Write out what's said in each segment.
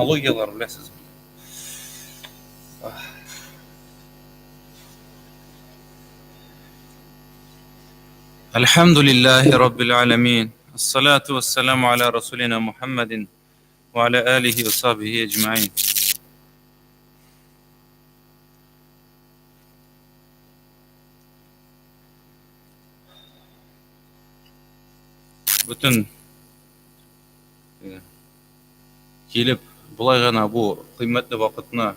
Технологияләр беләсез. Әлхәмдүлилләһи раббил аламин. Ассалату вассаламу аля расулина Мухаммадин ва аля алихи ва сахбихи аҗмаин. Бөтен килеп, болай гына бу кыйммәтле вакытны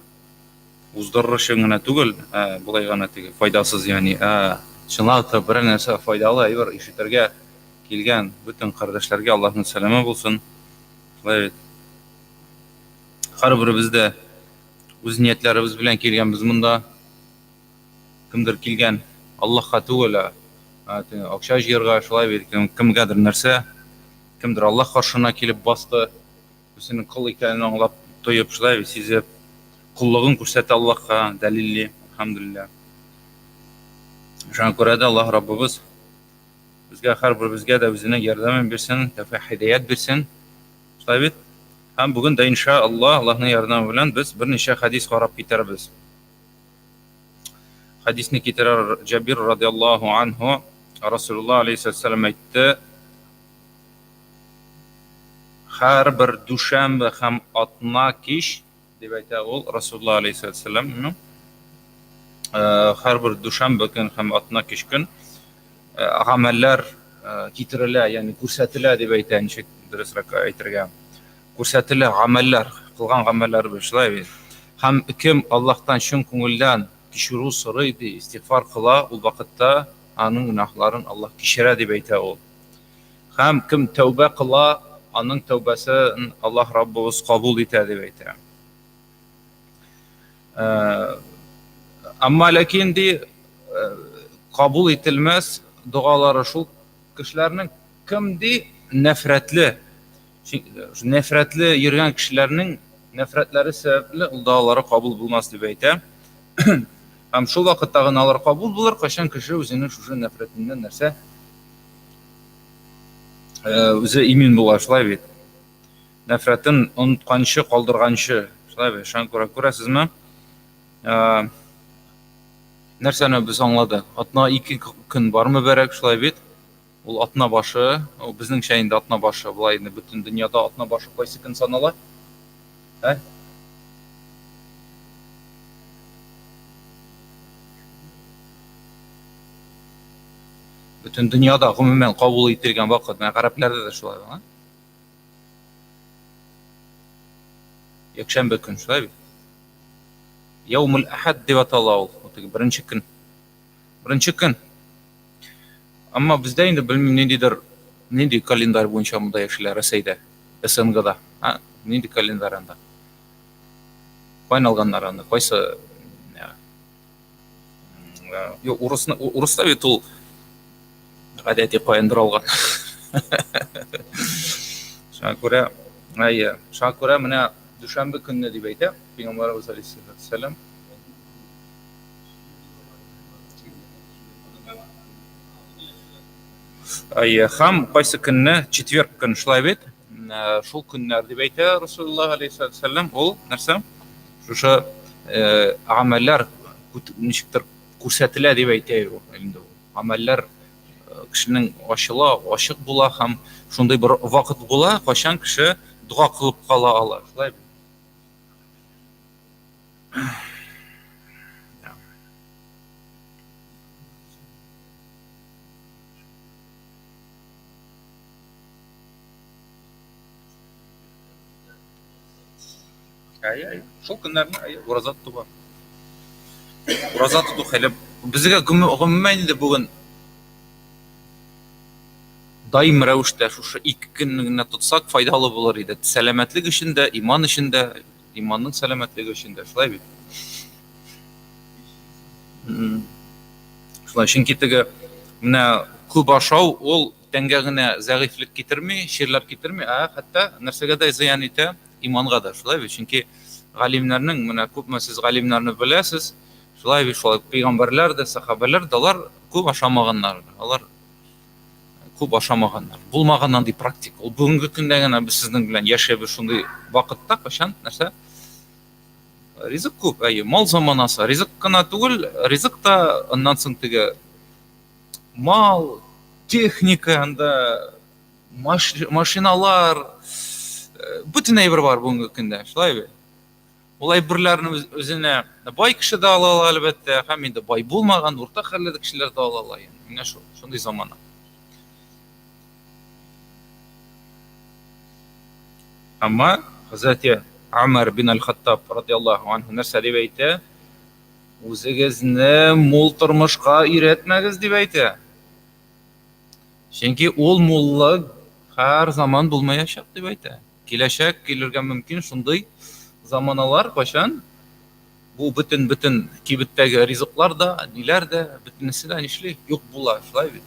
уздырыр өчен генә түгел, ә болай гына теге файдасыз, ягъни, ә чынлап та берәр нәрсә файдалы әйбер ишетергә килгән бөтен кардәшләргә Аллаһның сәламе булсын. Шулай бит. Һәрберебез дә үз ниятләребез белән килгәнбез монда. Кемдер килгән Аллаһка түгел, ә акча җыярга, шулай бит, кемгәдер нәрсә, кемдер Аллаһ каршына килеп басты, үзенең кол икәнен аңлап, тоеп, шулай бит, сизеп, коллыгын күрсәтә Аллаһка, дәлилли, әлхәмдүлилләһ. Шуңа күрә дә Аллаһ Раббыбыз безгә һәрберебезгә дә үзенең ярдәмен бирсен, тәүфыйк һидаят бирсен. Шулай бит? Һәм бүген дә инша Аллаһ, Аллаһның ярдәме белән без берничә хәдис карап китәрбез. Хәдисне китерә Җабир радиаллаһу анһу, Расулуллаһ алейһиссәлам әйтте: Һәрбер дүшәмбе һәм атна кич, дип әйтә ул Расулуллаһ алейһиссәлам, һәрбер дүшәмбе көн һәм атна кич көн гамәлләр китерелә, ягъни күрсәтелә дип әйтә, ничек дөресрәк әйтергә. Күрсәтелә гамәлләр, кылган гамәлләребез, шулай бит. Һәм кем Аллаһтан чын күңелдән кичерү сорый, ди, истигъфар кыла, ул вакытта аның гөнаһларын Аллаһ кичерә, дип әйтә ул. Һәм кем тәүбә кыла, аның тәүбәсен Аллаһ Раббыбыз кабул итә, дип әйтә. Әмма ләкин, ди, кабул ителмәс догалары шул кешеләрнең, кем, ди, нәфрәтле, Нәфрәтле йөргән кешеләрнең нәфрәтләре сәбәпле ул догалары кабул булмас дип әйтә. Һәм шул вакытта гына алар кабул булыр, кайчан кеше үзенең шушы нәфрәтеннән нәрсә үзе имин була, шулай бит. Нәфрәтен онытканчы, калдырганчы, шулай бит. Шуңа күрә күрәсезме? Нәрсәне без аңладык? Атна ике көн бар мөбарәк, шулай бит. Ул атна башы, ул безнеңчә инде атна башы, болай инде бөтен дөньяда атна башы кайсы көн санала? Ә? Бөтен дөньяда гомумән кабул ителгән вакыт, менә гарәпләрдә дә шулай, а? Якшәмбе көн, шулай бит? Яумул әхәд дип атала ул, теге беренче көн. Беренче көн. Әмма бездә инде белмим ниндидер нинди календарь буенча монда яшиләр Рәсәйдә, СНГда. А, нинди календарь анда? Каян алганнар аны? Кайсы Юк, урысны урыста бит ул гадәти каяндыр алган. Шуңа күрә, әйе, шуңа күрә менә дүшәмбе көнне дип әйтә Пәйгамбәребез алейһиссәлам. Әйе, һәм кайсы көнне, четверг көн, шулай бит? Э, шул көннәр дип әйтә Расулуллаһ алейһиссәлам, ул нәрсә? Шушы э, гамәлләр ничектер күрсәтелә дип әйтә инде ул. Гамәлләр э, кешенең ачыла, ачык була һәм шундый бер вакыт була, кайчан кеше дога кылып кала ала. Шулай бит? Әйе, әйе. Шул көннәрне әйе, ураза тоту бар. Ураза тоту хәле безгә гомумән инде бүген даим рәвештә шушы ике көнне генә тотсак файдалы булыр иде. Сәламәтлек өчен дә, иман өчен дә, Иманның сәламәтлеге өчен дә шулай бит. Шулай, чөнки теге менә күп ашау ул тәнгә генә зәгыйфьлек китерми, чирләр китерми, ә хәтта нәрсәгә дә зыян итә, иманга да, шулай бит. Чөнки галимнәрнең, менә күпме сез галимнәрне беләсез, шулай бит, шулай пәйгамбәрләр дә, сәхабәләр дә алар күп ашамаганнар. Алар Күп ашамаганнар. Булмаган андый практика. Ул бүгенге көндә генә без сезнең белән яшәбез шундый вакытта, кайчан нәрсә? Ризык күп, әйе, мал заманасы. Ризык кына түгел, ризык та аннан соң теге мал, техника анда машиналар, бөтен әйбер бар бүгенге көндә, шулай бит? Ул әйберләрне үзенә бай кеше дә ала ала, әлбәттә, һәм инде бай булмаган, урта хәлле дә кешеләр дә ала ала. Менә шул, шундый замана. Әмма Хәзрәти Умар бин Аль-Хаттаб радиаллаһу анһу нәрсә дип әйтә? Үзегезне мул тормышка өйрәтмәгез дип әйтә. Чөнки ул муллык һәр заман булмаячак дип әйтә. Киләчәк килергә мөмкин шундый заманалар, кайчан бу бөтен-бөтен кибеттәге ризыклар да, ниләр дә, бөтенесе дә нишли? Юк була, шулай бит.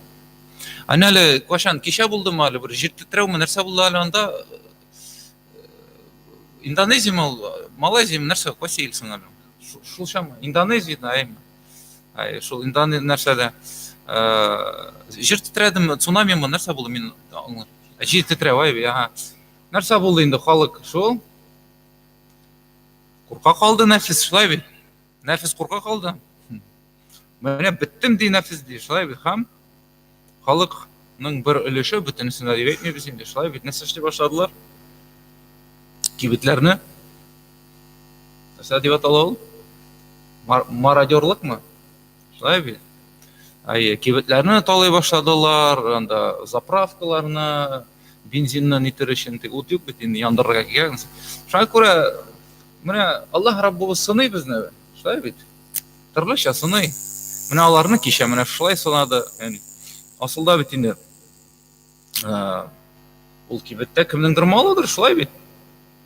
Әнә әле кайчан кичә булдымы әле бер җир тетрәүме нәрсә булды әле анда? Индонезияме ул, Малайзияме нәрсә, кайсы ил соң әле? Шул чама, Индонезия, әйме? Ай, шул Индонезия нәрсәдә? Җир тетрәдеме, цунамимы, нәрсә булды, мин аңламыйм. Җир тетрәү, әй, ага. Нәрсә булды инде халык шул? Курка калды нәфис, шулай бит? Нәфис курка калды. Менә беттем ди нәфис ди, шулай бит? Һәм халыкның бер өлеше, бөтенесен дә дип әйтмибез инде, шулай бит? Нәрсә эшли башладылар? Кибетләрне нәрсә дип атала ул? Мародерлыкмы? Шулай бит? Әйе, кибетләрне талый башладылар, анда заправкаларны, бензинны нитер өчен, ут юк бит инде, яндырырга кирәк. Шуңа күрә менә Аллаһ Раббыбыз сыный безне, шулай бит? Төрлечә сыный. Менә аларны кичә менә шулай сынады. Ягъни асылда бит инде ул кибеттә кемнеңдер малыдыр, шулай бит?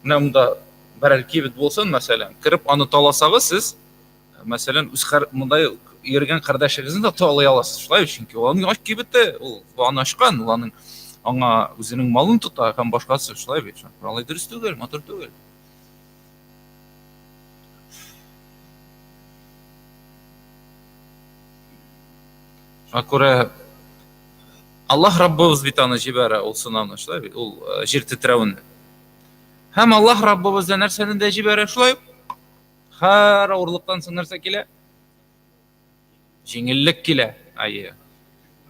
Менә монда берәр кибет булсын, мәсәлән, кереп аны таласагыз сез, Мәсәлән, үз монда йөргән кардәшегезне дә талый аласыз, шулай бит? Чөнки ул аның кибете, ул аны ачкан, ул аның аңа үзенең малын тота һәм башкасы, шулай бит? Алай дөрес түгел, матур түгел. Шуңа күрә Аллаһ Раббыбыз бит аны җибәрә, ул сынауны, шулай бит? Ул җир тетрәвен. Һәм Аллаһ Раббыбыз да нәрсәне дә җибәрә, шулай ук. Һәр авырлыктан соң нәрсә килә? Җиңеллек килә. Әйе.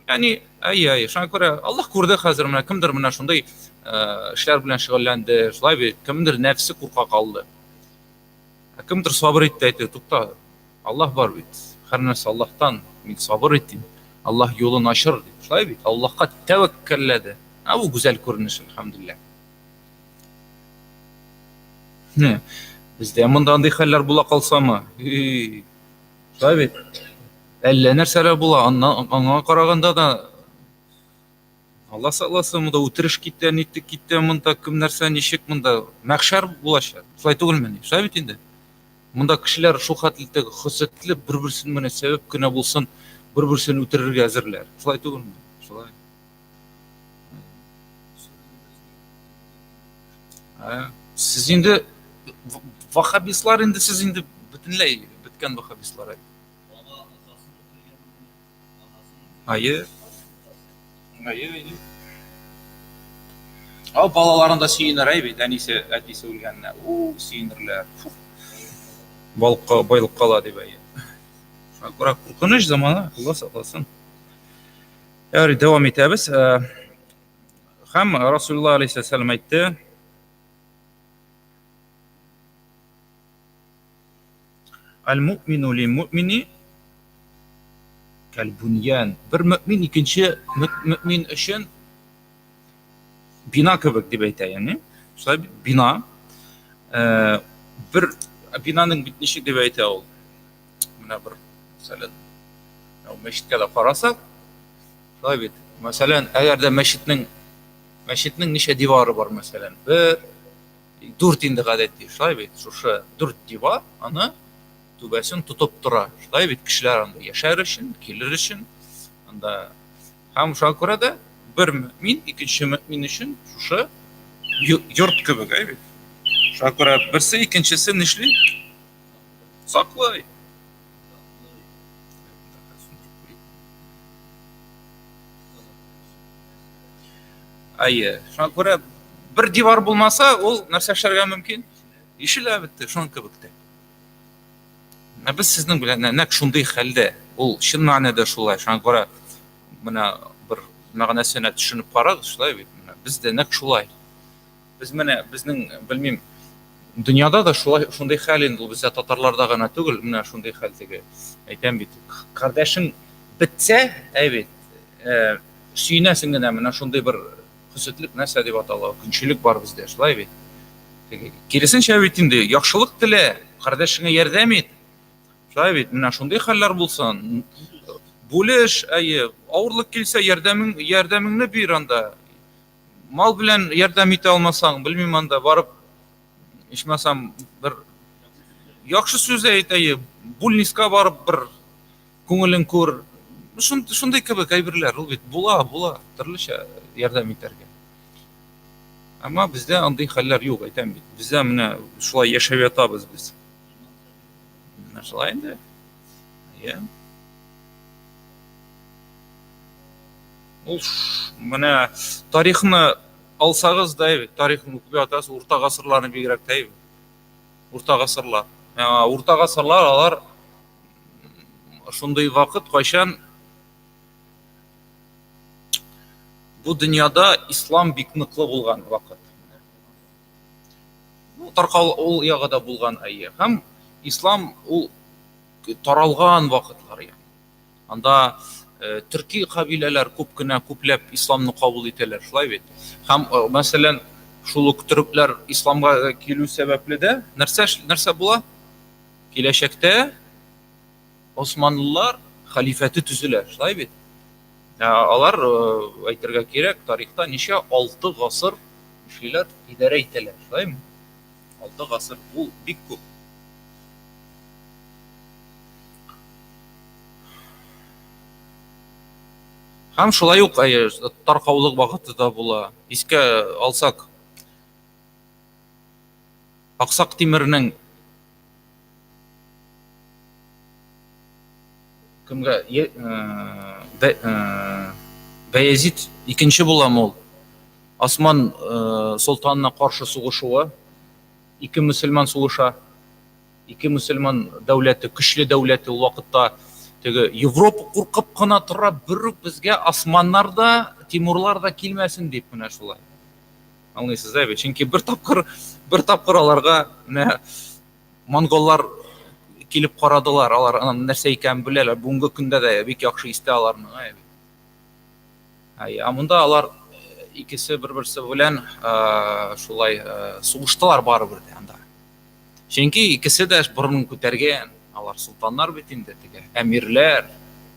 Ягъни, әйе, әйе. Шуңа күрә Аллаһ күрде хәзер менә кемдер менә шундый эшләр белән шөгыльләнде, шулай бит, кемдер нәфсе курка калды. Ә кемдер сабыр итте, әйтте, тукта, Аллаһ бар бит. Һәр нәрсә Аллаһтан, мин сабыр итим. Аллаһ юлын ачыр дип. Шулай бит, Аллаһка тәвәккәлләде. Ә бу гүзәл күренеш, әлхәмдүлилләһ. Не, бездә монда андый хәлләр була калсамы? Шулай бит. Әллә нәрсәләр була, аннан аңа караганда да Алла сакласын, монда үтереш китә, ниттек китә, монда кем нәрсә, ничек монда мәхшәр булачак. Шулай түгелмени? Шулай бит инде. Монда кешеләр шул хәтле теге хөсетле, бер-берсен менә сәбәп кенә булсын, бер-берсен үтерергә әзерләр. Шулай түгелме? Шулай. Сез инде ваххабистлар инде сез инде бөтенләй беткән ваххабистлар. Әйе. Әйе, әйе. Ал балаларын да сөенер әй бит, әнисе, әтисе үлгәненә. У, сөенерләр. Балыкка, байлык кала дип әйе. Шуңа күрә куркыныч замана, Алла сакласын. Ярый, дәвам итәбез. Һәм Расулулла алейһиссәлам әйтте, Аль-му'мину лил-му'мини кәл-буньян. Бер мөмин икенче мөмин өчен бина кебек дип әйтә, ягъни. Шулай бит, бина. Бер бинаның бит ничек дип әйтә ул? Менә бер, мәсәлән, мәчеткә дә карасак, шулай бит. Мәсәлән, әгәр дә мәчетнең мәчетнең ничә дивары бар, мәсәлән, бер, дүрт инде гадәти, шулай бит. Шушы дүрт дивар аны түбәсен тотып тора. Шулай бит, кешеләр анда яшәр өчен, килер өчен, анда һәм шуңа күрә дә бер мөмин икенче мөмин өчен шушы йорт кебек, әй бит. Шуңа күрә берсе икенчесе нишли? Саклый. Әйе. Шуңа күрә бер дивар булмаса, ул нәрсә эшләргә мөмкин? Ишелә бетте, шуның кебек тә. Ә без сезнең белән нәкъ шундый хәлдә. Ул чын мәгънәдә шулай. Шуңа күрә менә бер мәгънәсенә төшенеп карагыз, шулай бит. Менә без дә нәкъ шулай. Без менә безнең, белмим, дөньяда да шулай шундый хәл инде ул бездә татарларда гына түгел, менә шундый хәл теге. Әйтәм бит, кардәшең бетсә, әй бит, э, сөенәсең генә, менә шундый бер хөсетлек нәрсә дип атала, көнчелек бар бездә, шулай бит. Теге, киресенчә бит инде, яхшылык телә, кардәшеңә ярдәм ит. Шулай бит, менә шундый хәлләр булсын. Бүлеш, әйе, авырлык килсә, ярдәмең, ярдәмеңне бир анда. Мал белән ярдәм итә алмасаң, белмим анда, барып, ичмасам, бер яхшы сүз әйт, әйе, бүлниска барып бер күңелен күр. Шундый кебек әйберләр, ул бит була, була, төрлечә ярдәм итәргә. Әмма бездә андый хәлләр юк, әйтәм бит. Бездә менә шулай яшәп ятабыз без. Менә шулай инде. Әйе. Ул менә тарихны алсагыз да, тарихны укып ятасыз, урта гасырларны бигрәк тә. Урта гасырлар. Урта гасырлар алар шундый вакыт, кайчан бу дөньяда ислам бик ныклы булган вакыт. Ну, таркал ул ягы да булган, әйе. Һәм ислам ул таралган вакытлар, ягъни. Анда төрки кабиләләр күп кенә күпләп исламны кабул итәләр, шулай бит? Һәм, мәсәлән, шул ук төрекләр исламга килү сәбәпле дә нәрсә нәрсә була? Киләчәктә Османлылар хәлифәте төзелә, шулай бит? Алар, әйтергә кирәк, тарихта ничә алты гасыр эшлиләр, идарә итәләр, шулаймы? Алты гасыр ул бик күп. Һәм шулай ук таркаулык вакыты да була. Искә алсак, Аксак Тимернең кемгә Бәязид икенче буламы ул? Осман солтанына каршы сугышуы, ике мөселман сугыша. Ике мөселман дәүләте, көчле дәүләте ул вакытта теге Европа куркып кына тора, берүк безгә османнар да, тимурлар да килмәсен дип менә шулай. Аңлыйсыз, әйбәт. Чөнки бер тапкыр, бер тапкыр аларга менә монголлар килеп карадылар, алар аның нәрсә икәнен беләләр. Бүгенге көндә дә бик яхшы истә аларның. Әйбәт. Ә монда алар икесе бер-берсе белән шулай сугыштылар барыбер дә анда. Чөнки икесе дә борынын күтәргән, алар солтаннар бит инде, теге әмирләр,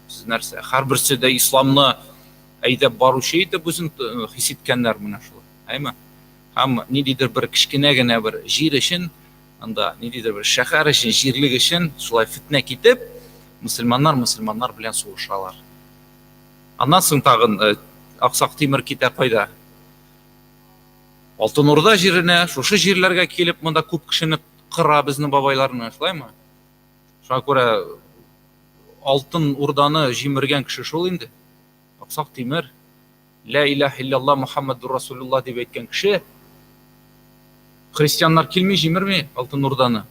сез нәрсә, һәрберсе дә исламны әйдәп баручы итеп үзен хис иткәннәр менә шулай. Әйме? Һәм ниндидер бер кечкенә генә бер җир өчен, анда ниндидер бер шәһәр өчен, җирлек өчен шулай фетнә китеп, мөселманнар мөселманнар белән сугышалар. Аннан соң тагын Аксак Тимер китә кайда? Алтын Урда җиренә, шушы җирләргә килеп, монда күп кешене кыра безнең бабайларны, шулаймы? Шуңа күрә Алтын Урданы җимергән кеше шул инде. Аксак Тимер, Лә илаһ илляллаһ Мухаммадур Расулуллаһ дип әйткән кеше. Христианнар килми, җимерми Алтын Урданы.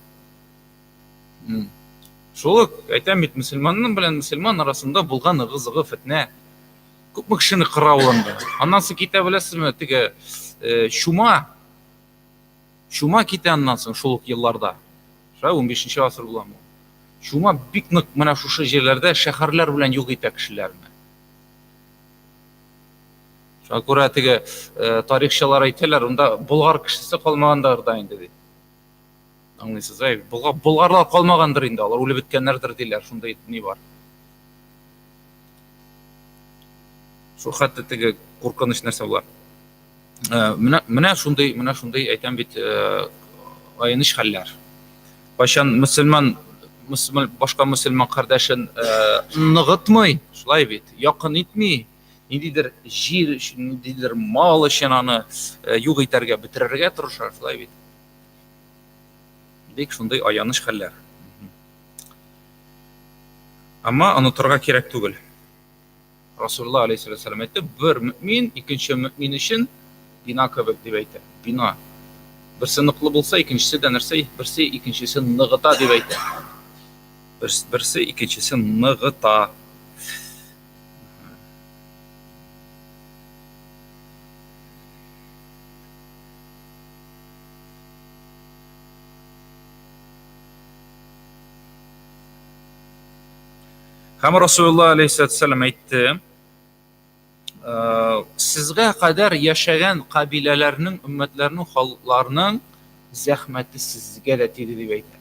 Шул ук, әйтәм бит, мөселманның белән мөселман арасында булган ыгы-зыгы фетнә. Күпме кешене кыра ул анда. Аннан соң китә беләсезме, теге э, чума. Чума китә аннан соң шул ук елларда. Шулай 15 гасыр буламы? Чума бик нык менә шушы җирләрдә шәһәрләр белән юк итә кешеләрне. Шуңа күрә теге э, тарихчылар әйтәләр, унда болгар кешесе калмагандыр да инде ди. Аңлыйсыз, әй, болгар, болгарлар калмагандыр инде, алар үлеп беткәннәрдер диләр, шундый ни бар. Шул хәтле теге куркыныч нәрсә була. Э, менә менә шундый, менә шундый әйтәм бит, э, аяныч хәлләр. Кайчан мөселман мөселман башка мөселман кардәшен э, ныгытмый, шулай бит, якын итми, ниндидер җир өчен, ниндидер мал өчен аны юк итәргә, бетерергә тырыша, шулай бит. Бик шундый аяныч хәлләр. Әмма онытырга кирәк түгел. Расулулла алейһиссалату вассалам әйтте, бер мөмин икенче мөмин өчен Бина кебек дип әйтә. Бина. Берсе ныклы булса, икенчесе дә нәрсә? Берсе икенчесен ныгыта дип әйтә. Берсе икенчесен ныгыта. Һәм Расулулла алейһиссалам әйтте, сезгә кадәр яшәгән кабиләләрнең, өммәтләрнең, халыкларның зәхмәте сезгә дә тиде дип әйтә.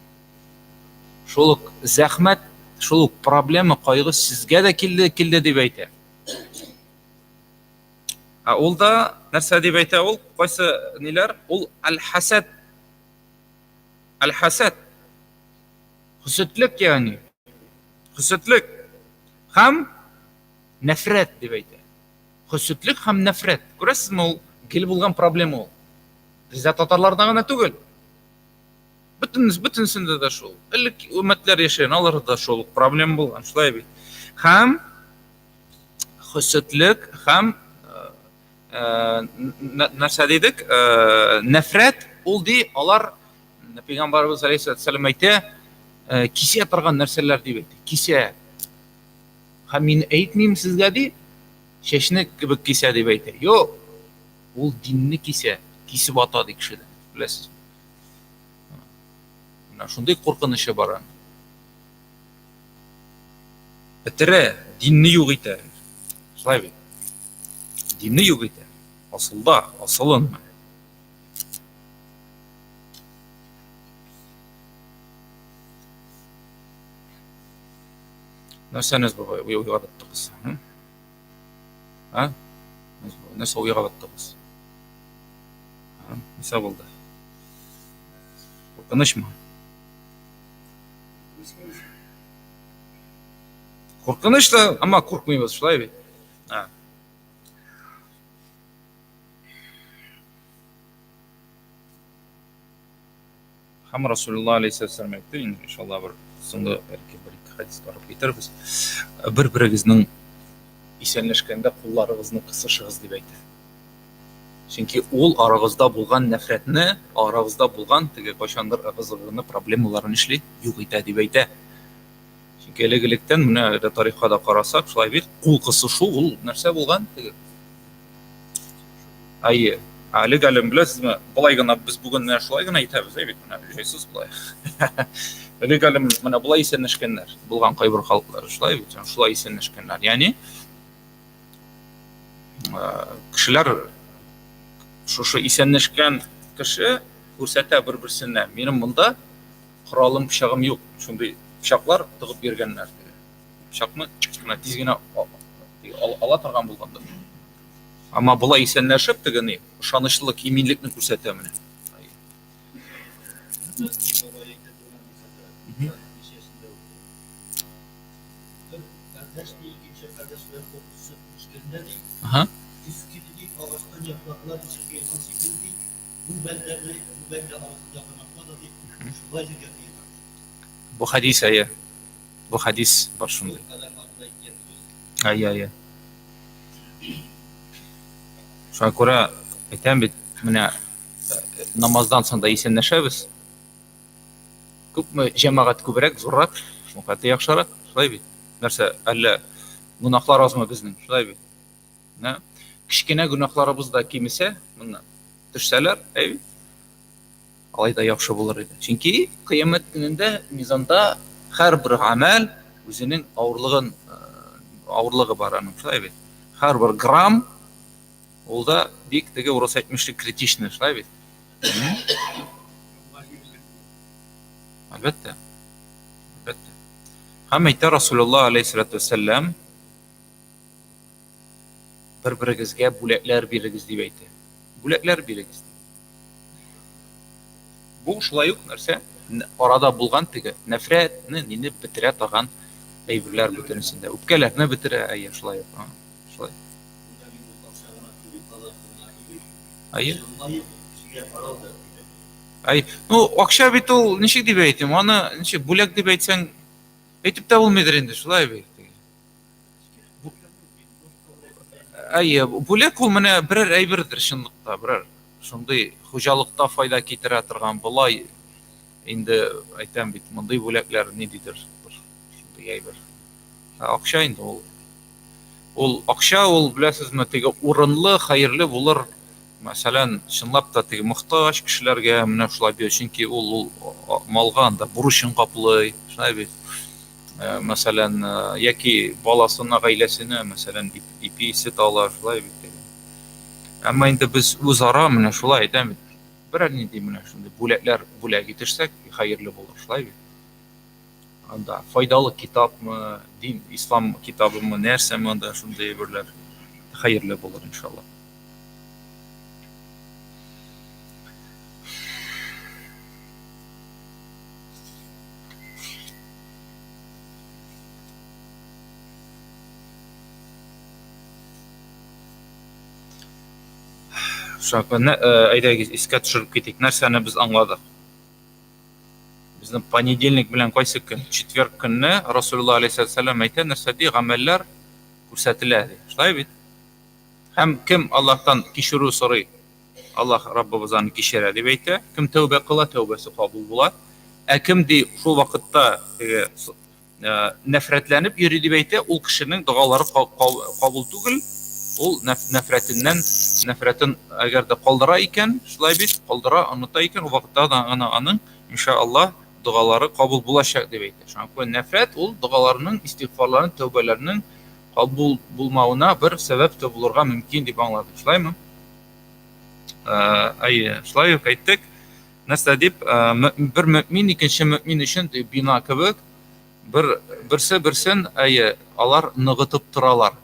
Шул ук зәхмәт, шул ук проблема, кайгы сезгә дә килде, килде дип әйтә. Ә ул да нәрсә дип әйтә ул? Кайсы ниләр? Ул аль-хасад. Аль-хасад. Хөсетлек ягъни. Хөсетлек. Һәм нәфрәт дип әйтә. Хөсетлек һәм нәфрәт. Күрәсезме, ул гел булган проблема ул. Бездә татарларда гына түгел. Бөтен бөтенсендә дә шул. Элек өммәтләр яшәгән, аларда да шул проблема булган, шулай бит. Һәм хөсетлек һәм э, нәрсә дидек? Э, нәфрәт ул ди, алар Пәйгамбәрбез алейһиссалам әйтә, э, кисә торган нәрсәләр дип әйтә. Кисә. Һәм мин әйтмим сезгә ди, чәчне кебек кисә дип әйтә. Юк. Ул динне кисә, кисеп ата ди кешедән. Беләсез. Менә шундый куркынычы бар аның. Бетерә, динне юк итә. Шулай бит. Динне юк итә. Асылда, асылын. Нәрсәне бабай уйга баттыгыз? А? Нәрсә уйга баттыгыз? Нәрсә булды? Куркынычмы? Куркыныч та, әмма куркмыйбыз, шулай бит? А. Һәм Расулулла алейһиссалам әйтте, инде иншалла бер соңгы бәлки бер ике хәдис барып китербез. Бер-берегезнең исәнләшкәндә кулларыгызны кысышыгыз дип әйтә. Чөнки ул арагызда булган нәфрәтне, арагызда булган теге кайчандыр ыгы-зыгыны, проблемаларын эшли, юк итә дип әйтә. Чөнки элек-электән менә дә тарихка да карасак, шулай бит, кул кысышу ул нәрсә булган теге? Әйе. Әле әле беләсезме, болай гына без бүген менә шулай гына әйтәбез, әй бит, менә җайсыз болай. Элек әле менә болай исәнләшкәннәр, булган кайбер халыклар шулай бит, шулай исәнләшкәннәр. Ягъни кешеләр шушы исәнләшкән кеше күрсәтә бер-берсенә, минем монда коралым, пычагым юк. Шундый пычаклар тыгып йөргәннәр. Пычакны менә тиз генә ала торган булган да. Әмма болай исәнләшеп теге ни, ышанычлылык, иминлекне күрсәтә менә. Ага. Бу хәдис әйе. Бу хәдис бар шундый. Әйе, әйе. Шуңа күрә әйтәм бит, менә э, намаздан соң да исәнләшәбез. Күпме җәмәгать күбрәк, зуррак, шулкадәр яхшырак, шулай бит. Нәрсә, әллә гөнаһлар азмы безнең, шулай бит. Менә кечкенә гөнаһларыбыз да кимесә, моннан төшсәләр, әй бит. Алай да яхшы булыр иде. Чөнки кыямәт көнендә мизанда һәрбер гамәл үзенең авырлыгын э, авырлыгы бар аның, шулай бит. Һәрбер грамм ул да бик теге урыс әйтмешли критичный, шулай бит. Әлбәттә. Әлбәттә. Һәм әйтә Расулуллаһ алейһиссалату вәссәлам, бер-берегезгә бүләкләр бирегез дип әйтә. Бүләкләр бирегез. Бу шулай ук нәрсә? Арада булган теге нәфрәтне, нине бетерә торган әйберләр бөтенесендә. Үпкәләрне бетерә, әйе, шулай ук. Шулай. Әйе. Әй, ну, акча бит ул, ничек дип әйтим, аны ничек бүләк дип әйтсәң, әйтеп тә булмыйдыр инде, шулай бит. Әйе, бүләк ул менә берәр әйбердер чынлыкта, берәр шундый хуҗалыкта файда китерә торган болай инде әйтәм бит, мондый бүләкләр ниндидер бер шундый әйбер. Ә акча инде ул. Ул акча ул, беләсезме, теге урынлы, хәерле булыр. Мәсәлән, чынлап та теге мохтаҗ кешеләргә менә шулай бирә, чөнки ул ул малга анда бурычын каплый, шулай бит. Мәсәлән, яки баласына, гаиләсенә, мәсәлән, ипи, сөт ала, шулай бит. Әмма инде без үзара менә шулай әйтәм бит. Берәр нинди менә шундый бүләкләр бүләк итешсәк, хәерле булыр, шулай бит. Анда файдалы китапмы, дин, ислам китабымы, нәрсәме анда шундый әйберләр хәерле булыр, иншалла. Шуңа әйдәгез искә төшереп китик. Нәрсәне без аңладык? Безнең понедельник белән кайсы көн? Четверг көнне Расулулла алейһиссәлам әйтә, нәрсә ди? Гамәлләр күрсәтелә ди. Шулай бит? Һәм кем Аллаһтан кичерү сорый, Аллаһ Раббыбыз аны кичерә дип әйтә. Кем тәүбә кыла, тәүбәсе кабул була. Ә кем ди шул вакытта теге нәфрәтләнеп йөри дип әйтә, ул кешенең догалары кабул түгел. Ул нәфрәтеннән, нәфрәтен әгәр дә калдыра икән, шулай бит, калдыра, оныта икән, ул вакытта да гына аның, иншаллаһ, догалары кабул булачак дип әйтә. Шуңа күрә нәфрәт ул догаларның, истигъфарларның, тәүбәләрнең кабул булмавына бер сәбәп тә булырга мөмкин дип аңладык. Шулаймы? Әйе, шулай ук әйттек. Нәрсә дип, бер мөмин икенче мөмин өчен бина кебек, бер берсе берсен, әйе, алар ныгытып торалар.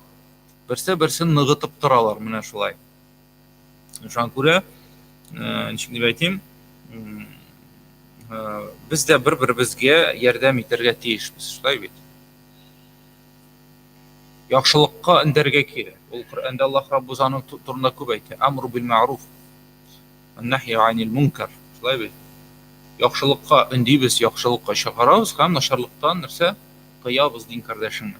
Берсе берсен ныгытып торалар, менә шулай. Шуңа күрә, ничек дип әйтим, без дә бер-беребезгә ярдәм итәргә тиешбез, шулай бит? Яхшылыкка өндәргә кирәк. Ул Коръәндә Аллаһ Раббыбыз аның турында күп әйтә. Амру бил мәгъруф, нәхи анил мункар. Шулай бит? Яхшылыкка өндибез, яхшылыкка чакырабыз һәм начарлыктан нәрсә тыябыз дин кардәшеңне.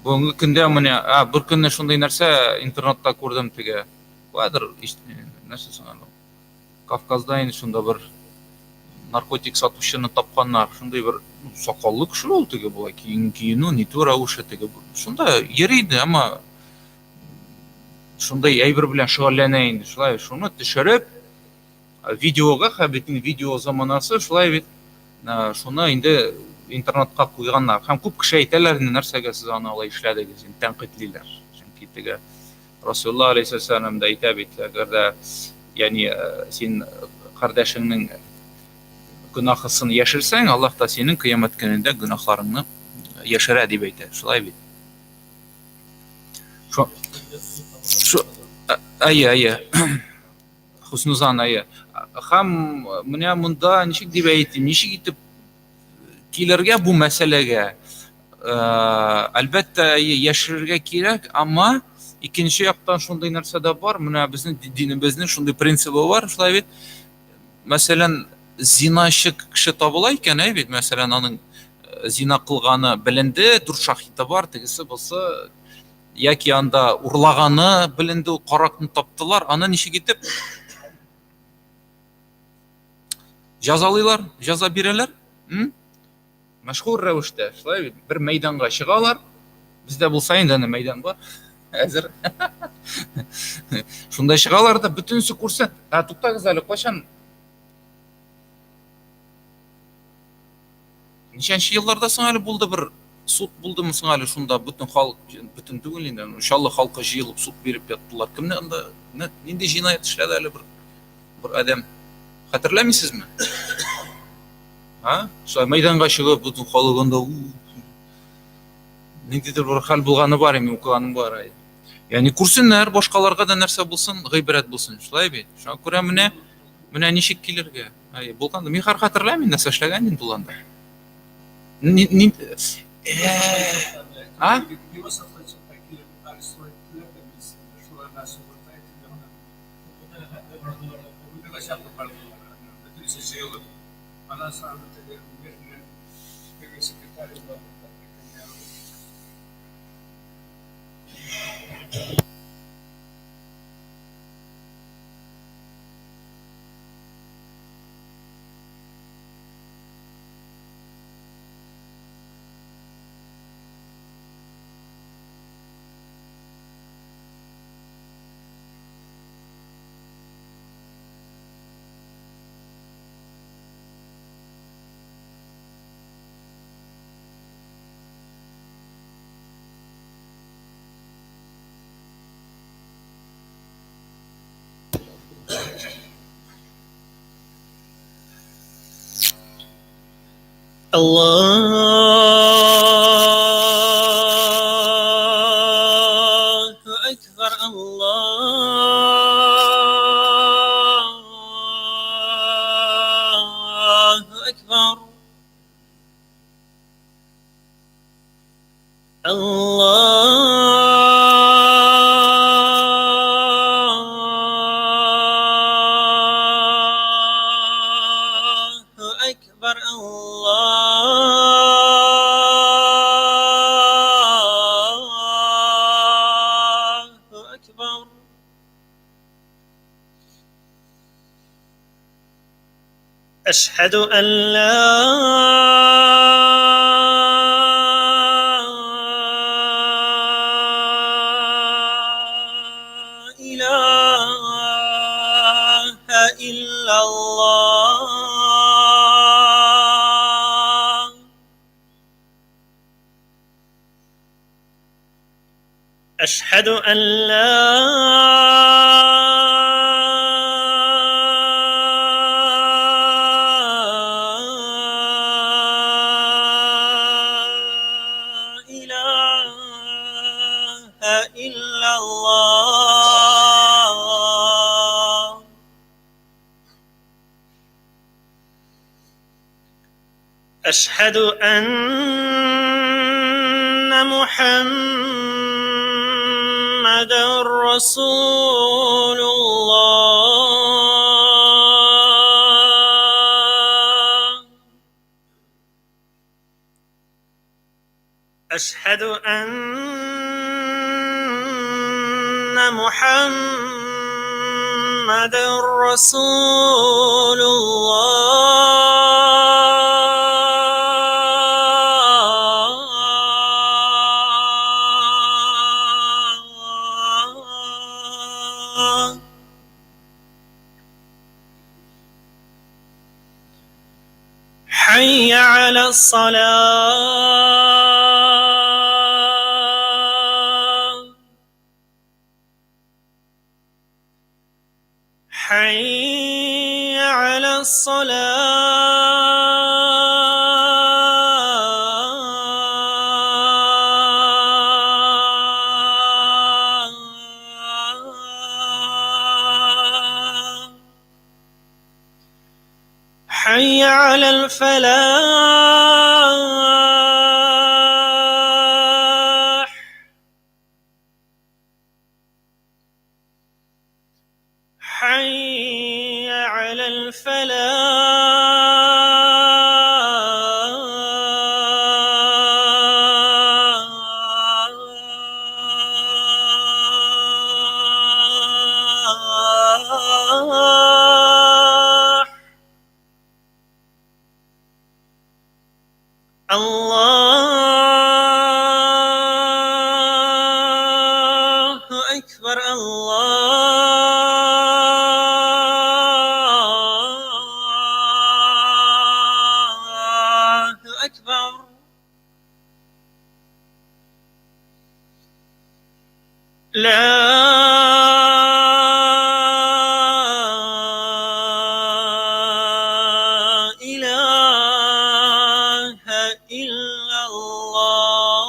Бүгенге көндә менә, ә, бер көнне шундый нәрсә интернетта күрдем теге. Кадер нәрсә соң әле? Кавказда инде шунда бер наркотик сатучыны тапканнар. Шундый бер сакаллы кеше ул теге болай киен киенү, нитү рәвеше теге. Шунда йөри инде, әмма шундай әйбер белән шөгыльләнә инде. Шулай шуны төшереп видеога, хәзер бит инде видео заманасы, шулай бит шуны инде интернетка куйганнар. Һәм күп кеше әйтәләр инде, нәрсәгә сез аны алай эшләдегез, инде тәнкыйтьлиләр. Чөнки теге Расулулла алейһиссәлам да әйтә бит, әгәр дә ягъни син кардәшеңнең гөнаһысын яшерсәң, Аллаһ та синең кыямәт көнендә гөнаһларыңны яшерә дип әйтә. Шулай бит. Шо, шо, әйе, әйе. Хуснузан, әйе. Һәм менә монда ничек дип әйтим, ничек итеп килергә бу мәсьәләгә? Әлбәттә, яшерергә кирәк, әмма икенче яктан шундый нәрсә дә бар. Менә безнең динебезнең шундый принцибы бар, шулай бит. Мәсәлән, зиначы кеше табыла икән, әй бит, мәсәлән, аның зина кылганы беленде, дүрт шаһиты бар, тегесе бусы яки анда урлаганы беленде, ул каракны таптылар, аны ничек итеп җазалыйлар, җаза бирәләр? Мәшһүр рәвештә, шулай бит, бер мәйданга чыгалар. Бездә булса инде аны мәйдан бар. Әзер. Шунда чыгалар да бөтенесе күрсә, ә туктагыз әле, кайчан Ничәнче елларда соң әле булды бер суд булдымы соң әле шунда бөтен халык, бөтен түгел инде, Чаллы халкы җыелып суд биреп яттылар. Кемне анда нинди җинаять эшләде әле бер бер адәм? Хәтерләмисезме? А? Шулай мәйданга чыгып бөтен халык анда ниндидер бер хәл булганы бар, инде укыганым бар. Ягъни күрсеннәр, башкаларга да нәрсә булсын, гыйбрәт булсын. Шулай бит. Шуңа күрә менә менә ничек килергә. Әй, булган. Мин хәр хәтерләмим, нәрсә эшләгән инде ул анда. Ни, ни, а? الله أكبر الله أكبر الله أكبر الله أكبر. أشهد أن لا إله إلا الله. أشهد أن لا إله إلا الله. أشهد أن محمدا رسول الله. أشهد أن محمدا رسول الله. حي على الصلاة. حي على الصلاة. حي على الفلاح. حي على الفلاح. الله أكبر الله أكبر. لا إله إلا الله.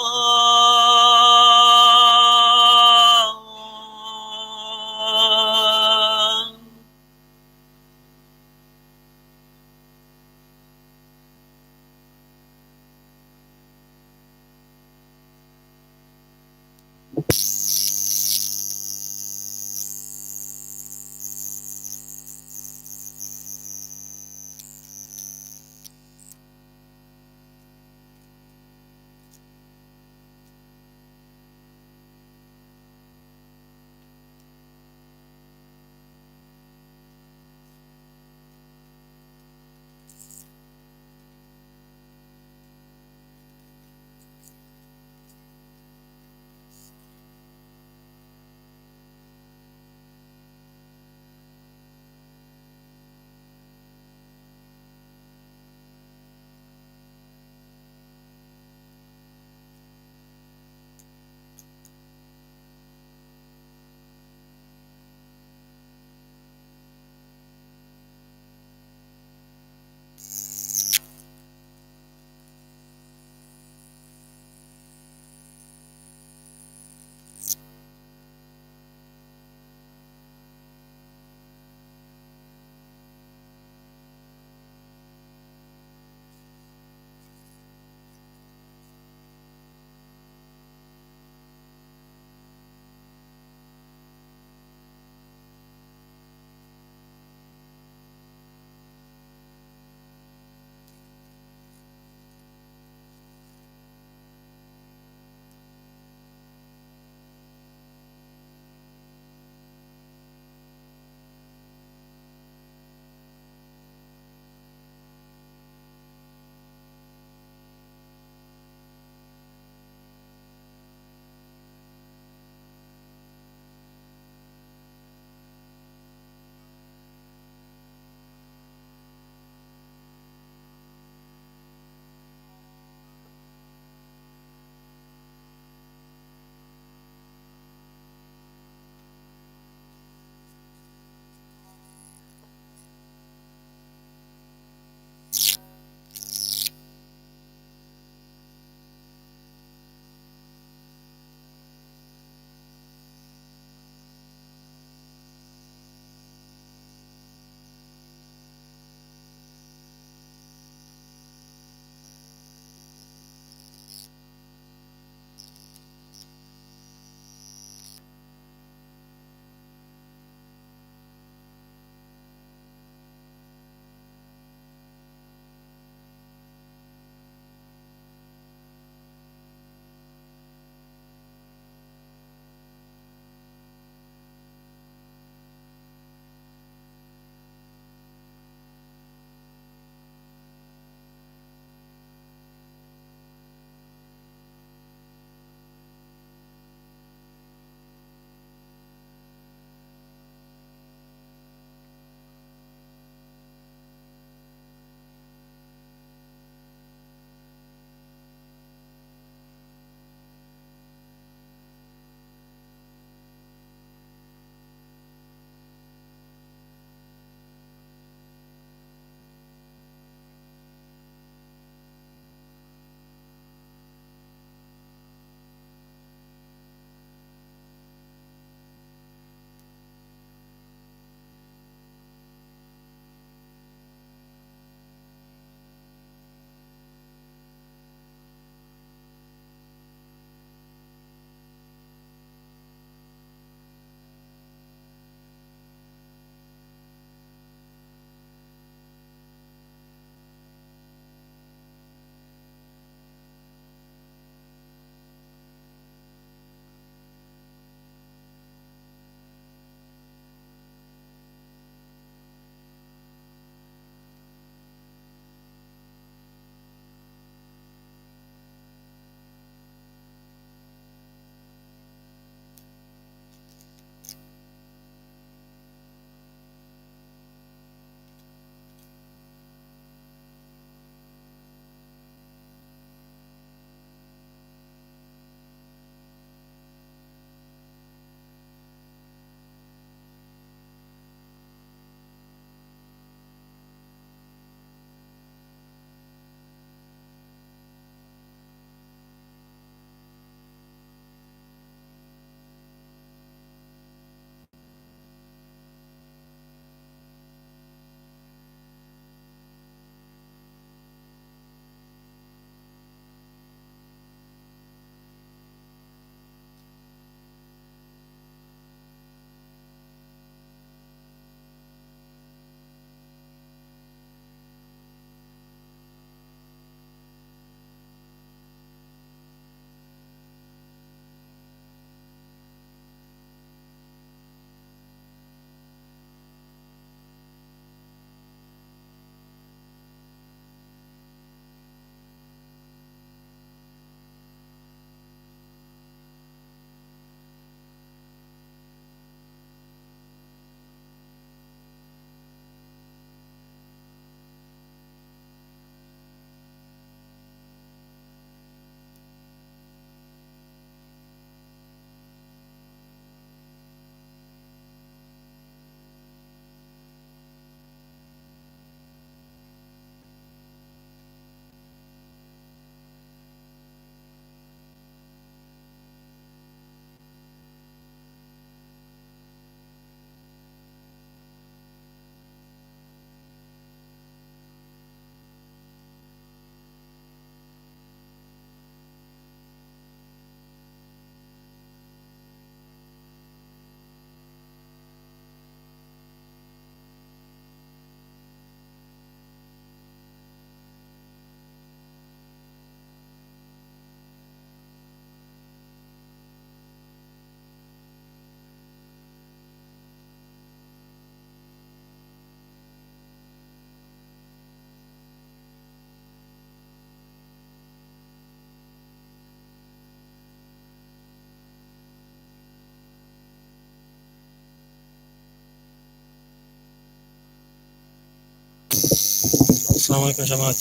Ассаламу алейкум, җәмәгать.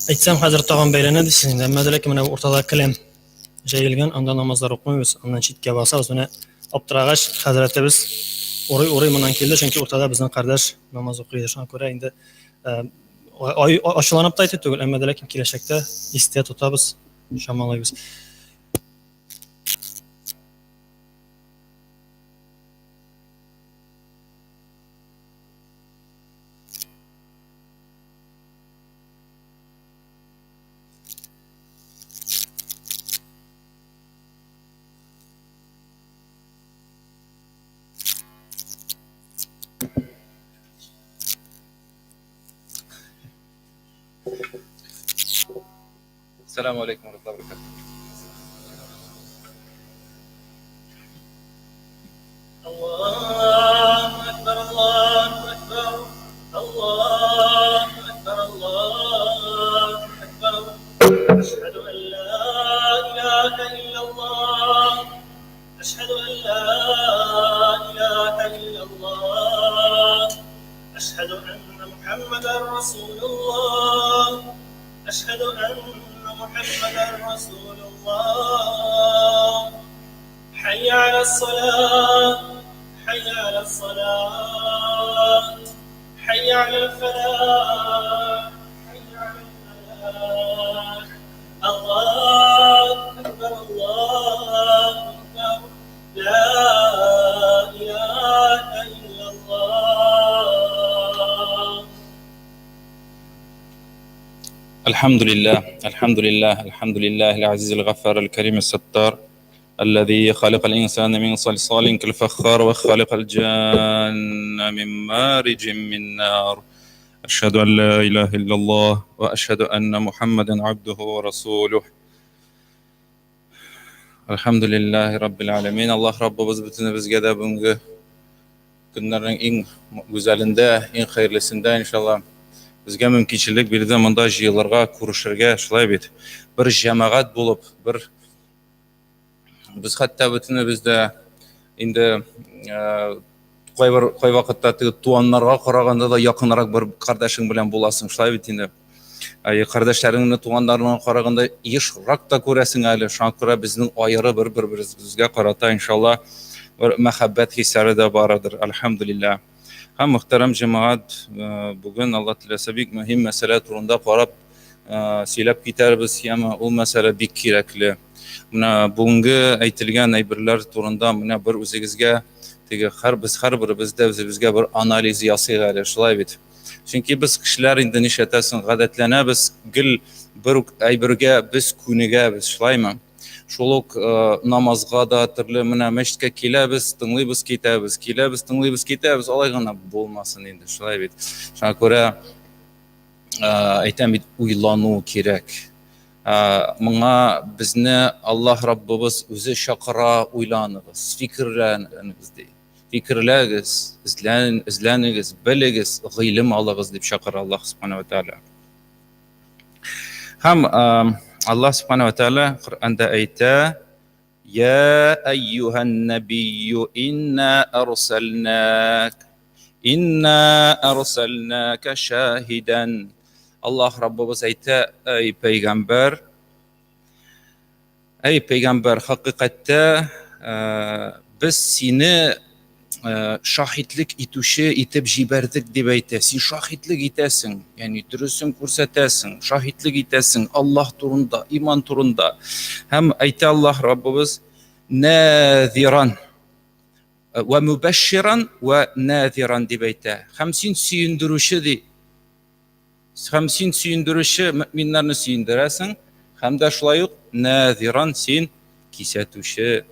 Әйтсәм, хәзер тагын бәйләнә дисез инде. Әмма дә ләкин менә уртада келәм җәелгән, анда намазлар укымыйбыз, аннан читкә басабыз. Менә аптырагач, хәзрәтебез урый-урый моннан килде, чөнки уртада безнең кардәш намаз укый иде. Шуңа күрә инде ачуланып та әйтү түгел, әмма дә ләкин киләчәктә истә тотабыз, чамалыйбыз. Ассаламу алейкум ва рахматуллахи ва баракатух. Аллаһу әкбәр, Аллаһу әкбәр, Аллаһу әкбәр, Аллаһу әкбәр. Әшһәду ан ла илаһа илляллаһ. Әшһәду ан ла илаһа илляллаһ. Әшһәду анна Мухаммадан расулуллаһ. Әшһәду анна Мухаммадан расулуллаһ. Хәйя галәс-салаһ, хәйя галәс-салаһ, хәйя галәл-фәлаһ, хәйя галәл-фәлаһ. Аллаһу әкбәр, Аллаһу әкбәр, ла илаһа илляллаһ. الحمد لله الحمد لله الحمد لله العزيز الغفار الكريم الستار الذي خلق الإنسان من صلصال كالفخار وخلق الجان من مارج من نار أشهد أن لا إله إلا الله وأشهد أن محمدا عبده ورسوله Әлхәмдүлилләһи раббил аләмин. Аллаһ Раббыбыз бөтенебезгә дә бүгенге көннәрнең иң гүзәлендә, иң хәерлесендә, иншалла, безгә мөмкинчелек бирде монда җыелырга, күрешергә, шулай бит. Бер җәмәгать булып, бер без хәтта бөтенебез дә инде кайбер кайвакытта теге туганнарга караганда да якынрак бер кардәшең белән буласың, шулай бит инде. Әй, кардәшләреңне туганнарыңа караганда ешрак та күрәсең әле. Шуңа күрә безнең аеры бер бер-беребезгә карата, иншалла, бер мәхәббәт хисләре дә барыдыр, әлхәмдүлилләһ. Һәм мөхтәрәм җәмәгать, бүген Алла теләсә бик мөһим мәсьәлә турында карап сөйләп китәрбез, яме ул мәсьәлә бик кирәкле. Менә бүгенге әйтелгән әйберләр турында менә бер үзегезгә теге һәр без һәрберебез дә үзебезгә бер анализ ясыйк әле, шулай бит. Чөнки без кешеләр инде нишләтәсең, гадәтләнәбез, гел бер үк әйбергә без күнегәбез, шулаймы? Шул ук э, намазга да төрле менә мәчеткә киләбез, тыңлыйбыз, китәбез, киләбез, тыңлыйбыз, китәбез. Алай гына булмасын инде, шулай бит. Шуңа күрә э, әйтәм бит, уйлану кирәк. Э, моңа безне Аллаһ Раббыбыз үзе чакыра, уйланыгыз, фикерләнегез ди. Фикерләгез, эзлән, эзләнегез, белегез, гыйлем алыгыз дип чакыра Аллаһ Субхану ва Тааля. Һәм Аллаһ Субхану ва Тааля Коръәндә әйтә: "Я әйюһан набийю инна арсалнак инна арсалнака шаһидан." Аллаһ Раббыбыз әйтә: "Әй пәйгамбәр, Әй, пәйгамбәр, хакыйкатьтә без сине шаһитлек итүче итеп җибәрдек дип әйтә. Син шаһитлек итәсең, ягъни дөресен күрсәтәсең, шаһитлек итәсең Аллаһ турында, иман турында. Һәм әйтә Аллаһ Раббыбыз, нәзиран вә мубәшширан вә нәзиран дип әйтә. Һәм син сөендерүче ди. Һәм син сөендерүче мөэминнәрне сөендерәсең, һәм дә шулай ук нәзиран син кисәтүче.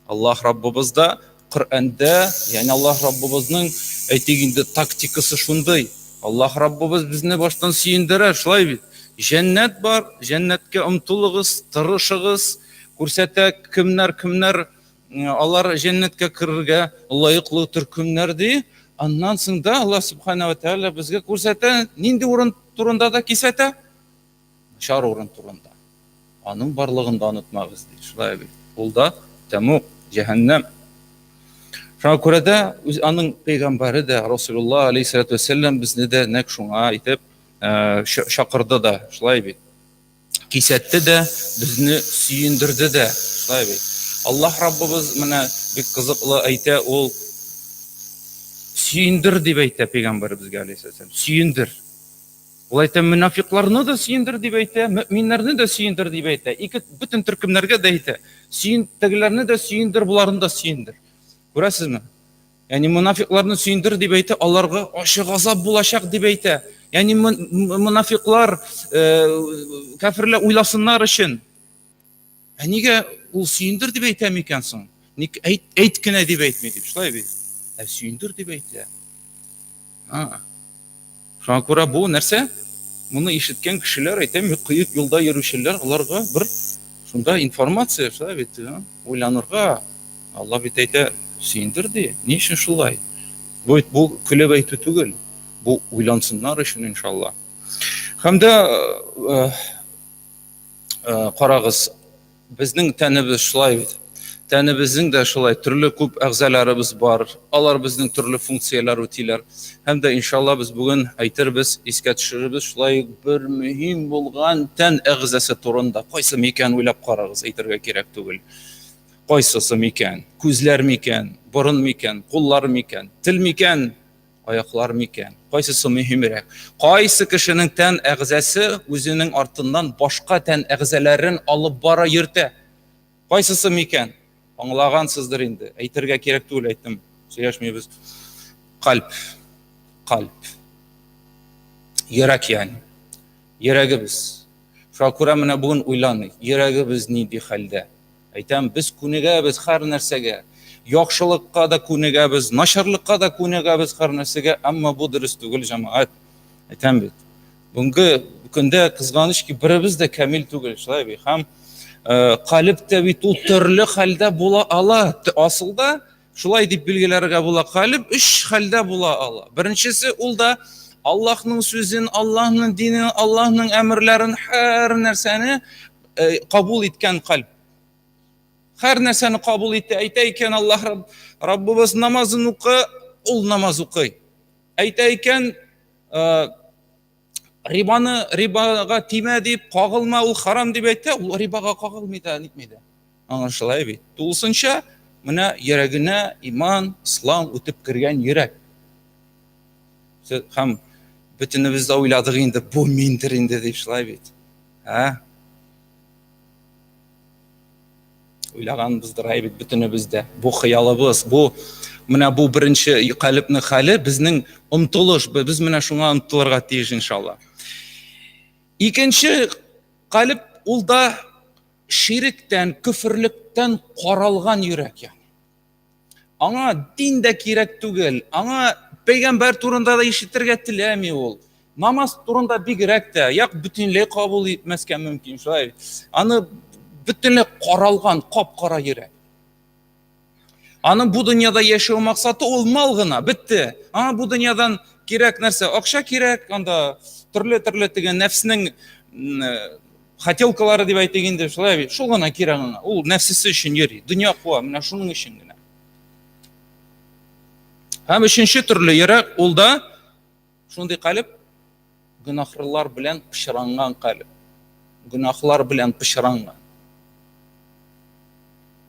Аллаһ Раббыбыз да Коръәндә, ягъни Аллаһ Раббыбызның әйтик инде тактикасы шундый. Аллаһ Раббыбыз безне баштан сөендерә, шулай бит. Җәннәт бар, җәннәткә омтылыгыз, тырышыгыз, күрсәтә кемнәр кемнәр алар җәннәткә керергә лаеклы төркемнәр ди. Аннан соң да Аллаһ Субхана ва Тәгалә безгә күрсәтә, нинди урын турында да кисәтә? Начар урын турында. Аның барлыгын да онытмагыз ди. Шулай бит. Ул да тәмуг, җәһәннәм. Шуңа күрә дә үз аның пәйгамбәре дә Расулуллаһ алейһиссалату вәссәлам безне дә нәкъ шуңа итеп чакырды да, шулай бит. Кисәтте дә, безне сөендерде дә, шулай бит. Аллаһ Раббыбыз менә бик кызыклы әйтә, ул сөендер дип әйтә пәйгамбәребезгә алейһиссәлам. Сөендер. Ул әйтә, мөнафикларны да сөендер дип әйтә, мөэминнәрне дә сөендер дип әйтә. Ике бөтен төркемнәргә дә әйтә. Сөен, тегеләрне дә сөендер, боларны да сөендер. Күрәсезме? Ягъни монафикларны сөендер дип әйтә, аларга ачы газап булачак дип әйтә. Ягъни монафиклар, э, кәферләр уйласыннар өчен. Ә нигә ул сөендер дип әйтә микән соң? Ник әйт, әйт кенә дип әйтми дип, шулай бит? Ә сөендер дип әйтә. А. Шуңа күрә бу нәрсә? Моны ишеткән кешеләр, әйтәм, кыек юлда йөрүчеләр, аларга бер шунда информация, шулай бит, уйланырга. Алла бит әйтә, сөендер ди. Ни өчен шулай? Бу бит бу көлеп әйтү түгел. Бу уйлансыннар өчен, иншалла. Һәм дә э, э, карагыз, безнең тәнебез шулай бит. Тәнебезнең дә шулай төрле күп әгъзаларыбыз бар. Алар безнең төрле функцияләр үтиләр. Һәм дә иншалла без бүген әйтербез, искә төшерербез шулай бер мөһим булган тән әгъзасы турында. Кайсы микән уйлап карагыз, әйтергә кирәк түгел. Кайсысы микән? Күзләр микән? Борын микән? Куллар микән? Тел микән? Аяклар микән? Кайсысы мөһимрәк? Кайсы кешенең тән әгъзасы үзенең артыннан башка тән әгъзаларын алып бара йөртә? Кайсысы микән? Аңлагансыздыр инде. Әйтергә кирәк түгел, әйттем. Сөйләшмибез. Кальп. Кальп. Йөрәк ягъни. Йөрәгебез. Шуңа күрә менә бүген уйланыйк. Йөрәгебез нинди хәлдә? Әйтәм, без күнегәбез һәр нәрсәгә. Яхшылыкка да күнегәбез, начарлыкка да күнегәбез һәр нәрсәгә, әмма бу дөрес түгел, җәмәгать. Әйтәм бит. Бүгенге көндә кызганыч ки, беребез дә камил түгел, шулай бит. Һәм э, калеб тә бит ул төрле хәлдә була ала. Асылда шулай дип билгеләргә була. Калеб өч хәлдә була ала. Беренчесе ул да Аллаһның сүзен, Аллаһның динен, Аллаһның әмерләрен, һәр нәрсәне э, кабул иткән кальб. Һәр нәрсәне кабул итә, әйтә икән Аллаһ Раббыбыз намазын укы, ул намаз укый. Әйтә икән, э, рибаны рибага тимә дип, кагылма, ул харам дип әйтә, ул рибага кагылмый да, нитми дә. Аңлашыла бит. Тулысынча менә йөрәгенә иман, ислам үтеп кергән йөрәк. Һәм бөтенебез дә уйладык инде, бу миндер инде дип шулай бит. Ә? Уйлаганбыздыр әй бит бөтенебез дә. Бу хыялыбыз, бу менә бу беренче калебнең хәле безнең омтылыш, без менә шуңа омтылырга тиеш иншалла. Икенче калеб ул да ширектән, көферлектән каралган йөрәк ягъни. Аңа дин дә кирәк түгел, аңа пәйгамбәр турында да ишетергә теләми ул. Намаз турында бигрәк тә, як бөтенләй кабул итмәскә мөмкин, шулай. Аны бөтенләй каралган, кап-кара йөрәк. Аның бу дөньяда яшәү максаты ул мал гына, бетте. Аңа бу дөньядан кирәк нәрсә? Акча кирәк, анда төрле-төрле теге нәфснең хотелкалары дип әйтик инде, шулай бит. Шул гына кирәк аңа. Ул нәфсесе өчен йөри, дөнья куа, менә шуның өчен генә. Һәм өченче төрле йөрәк, ул да шундый калеб, гөнаһлар белән пычранган калеб. Гөнаһлар белән пычранган.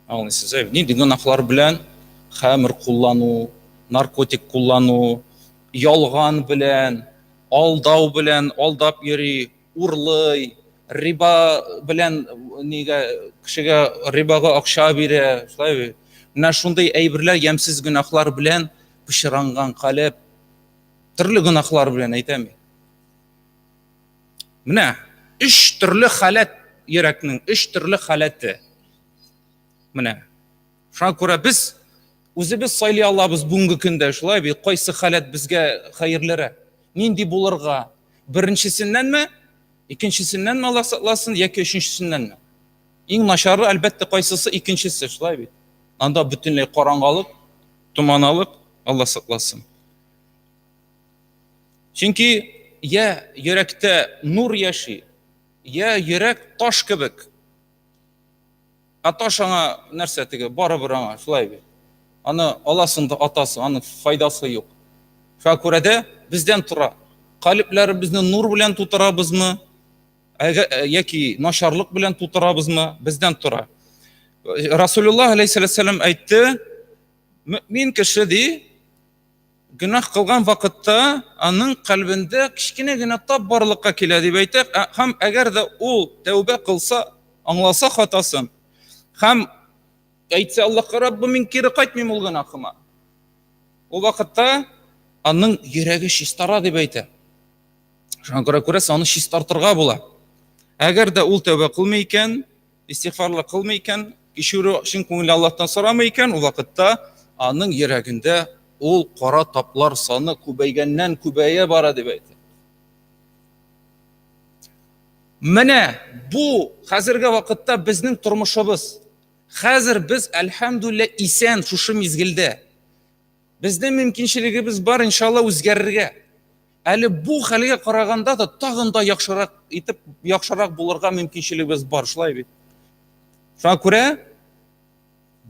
Аңлыйсыз, әй, нинди гөнаһлар белән? Хәмер куллану, наркотик куллану, ялган белән, алдау белән алдап йөри, урлый, риба белән нигә кешегә рибага акча бирә, шулай бит. Менә шундый әйберләр, ямьсез гөнаһлар белән пычранган калеб, төрле гөнаһлар белән әйтәм. Менә өч төрле халәт йөрәкнең, өч төрле халәте. Менә. Шуңа күрә без үзебез сайлый алабыз бүгенге көндә, шулай бит, кайсы халәт безгә хәерлерәк? Нинди булырга? Беренчесеннәнме, икенчесеннәнме Аллаһ сакласын, яки өченчесеннәнме? Иң начары, әлбәттә, кайсысы икенчесе, шулай бит. Анда бөтенләй караңгылык, томаналык, Аллаһ сакласын. Чөнки я йөрәктә нур яши, я йөрәк таш кебек. Ә таш аңа нәрсә теге, барыбер аңа, шулай бит. Аны аласың да атасың, аның файдасы юк. Шуңа күрә дә бездән тора. Калебләребезне нур белән тутырабызмы? Яки начарлык белән тутырабызмы? Бездән тора. Расулуллаһ алейһиссалам әйтте, мөмин кеше ди, гөнаһ кылган вакытта аның кальбендә кечкенә генә тап барлыкка килә дип әйтә, һәм әгәр дә ул тәүбә кылса, аңласа хатасын һәм әйтсә Аллаһка, Раббым, мин кире кайтмыйм ул гөнаһыма. Ул вакытта аның йөрәге чистара дип әйтә. Шуңа күрә күрәсең, аны чистартырга була. Әгәр дә ул тәүбә кылмый икән, истигъфарлык кылмый икән, кичерү чын күңелле Аллаһтан сорамый икән, ул вакытта аның йөрәгендә ул кара таплар саны күбәйгәннән күбәя бара дип әйтә. Менә бу хәзерге вакытта безнең тормышыбыз. Хәзер без, әлхәмдүлилләһ, исән шушы мизгелдә. Безнең мөмкинчелегебез бар, иншалла, үзгәрергә. Әле бу хәлгә караганда да тагын да яхшырак итеп, яхшырак булырга мөмкинчелегебез бар, шулай бит. Шуңа күрә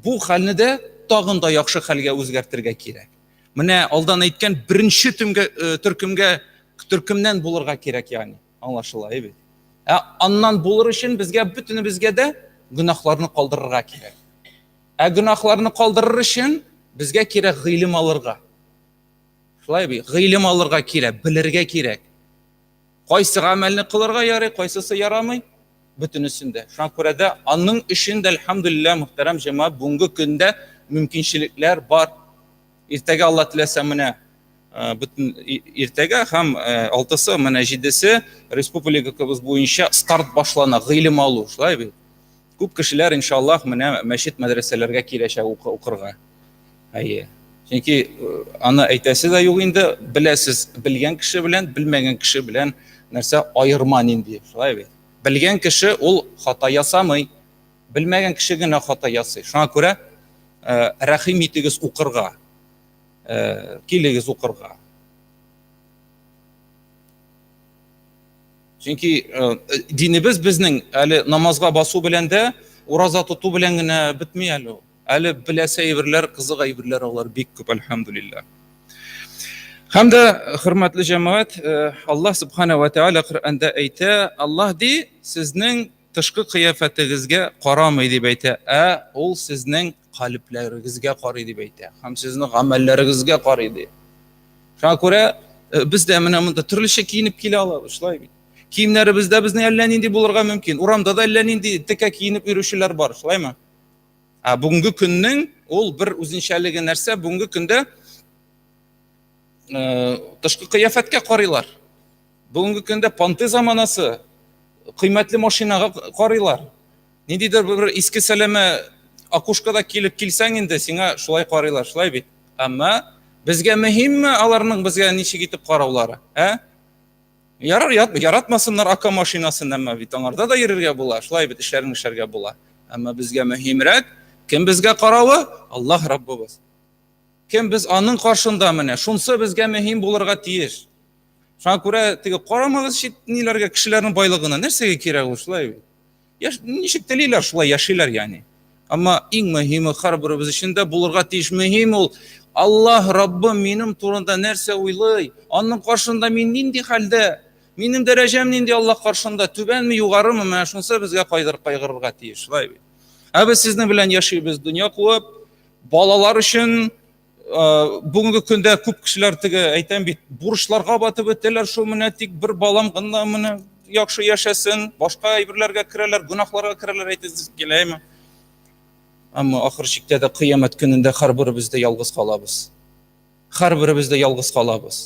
бу хәлне дә тагын да яхшы хәлгә үзгәртергә кирәк. Менә алдан әйткән беренче төмгә, э, төркемгә төркемнән булырга кирәк, ягъни. Аңлашыла, бит. Ә аннан булыр өчен безгә бөтенебезгә дә гөнаһларны калдырырга кирәк. Ә гөнаһларны калдырыр өчен безгә кирәк гыйлем алырга. Шулай бит, гыйлем алырга кирәк, белергә кирәк. Кайсы гамәлне кылырга ярый, кайсысы ярамый, бөтенесендә. Шуңа күрә дә аның өчен дә, әлхәмдүлилләһ, мөхтәрәм җәмәгать, бүгенге көндә мөмкинчелекләр бар. Иртәгә Алла теләсә менә э, бөтен иртәгә һәм э, алтысы, менә җидесе республикабыз буенча старт башлана, гыйлем алу, шулай бит. Күп кешеләр, иншаллаһ, менә мәчет мәдрәсәләргә киләчәк укырга. Әйе. Чөнки э, аны әйтәсе дә юк инде, беләсез, белгән кеше белән, белмәгән кеше белән нәрсә аерма нинди, шулай бит. Белгән кеше ул хата ясамый. Белмәгән кеше генә хата ясый. Шуңа күрә э, рәхим итегез укырга. Э, килегез укырга. Чөнки э, динебез безнең әле намазга басу белән дә, ураза тоту белән генә бетми әле ул. Әле беләсе әйберләр, кызык әйберләр алар бик күп, әлхәмдүлилләһ. Һәм дә, хөрмәтле җәмәгать, э, Аллаһ субхана ва тааля Коръәндә әйтә, Аллаһ ди, сезнең тышкы кыяфәтегезгә карамый дип әйтә, ә ул сезнең калебләрегезгә карый дип әйтә һәм сезнең гамәлләрегезгә карый ди. Шуңа күрә э, без дә менә монда төрлечә киенеп килә алабыз, шулай бит. Киемнәребез дә безнең әллә нинди булырга мөмкин. Урамда да әллә нинди текә киенеп йөрүчеләр бар, шулаймы? Ә бүгенге көннең ул бер үзенчәлеге нәрсә? Бүгенге көндә э, тышкы кыяфәткә карыйлар. Бүгенге көндә понты заманасы, кыйммәтле машинага карыйлар. Ниндидер бер иске сәләмә окошкада килеп килсәң инде, сиңа шулай карыйлар, шулай бит. Әмма безгә мөһимме аларның безгә ничек итеп караулары, ә? Ярар, яратмасыннар АК машинасын, әмма бит аңарда да йөрергә була, шулай бит, эшләрен эшләргә була. Әмма безгә мөһимрәк, кем безгә каравы? Аллаһ Раббыбыз. Кем без аның каршында менә, шунсы безгә мөһим булырга тиеш. Шуңа күрә теге карамагыз чит ниләргә, кешеләрнең байлыгына. Нәрсәгә кирәк ул, шулай бит? Яш, ничек телиләр, шулай яшиләр ягъни. Әмма иң мөһиме һәрберебез өчен дә булырга тиеш мөһим ул Аллаһ Раббым минем турында нәрсә уйлый? Аның каршында мин нинди хәлдә? Минем дәрәҗәм нинди Аллаһ каршында? Түбәнме, югарымы? Менә шунысы безгә кайдыр кайгырырга тиеш, шулай бит. Ә без сезнең белән яшибез дөнья куып, балалар өчен бүгенге көндә күп кешеләр теге әйтәм бит, бурычларга батып бетәләр, шул менә тик бер балам гына менә яхшы яшәсен, башка әйберләргә керәләр, гөнаһларга керәләр, әйтәсез киләме? Әмма ахыр чиктә дә кыямәт көнендә һәрберебез дә ялгыз калабыз. Һәрберебез дә ялгыз калабыз.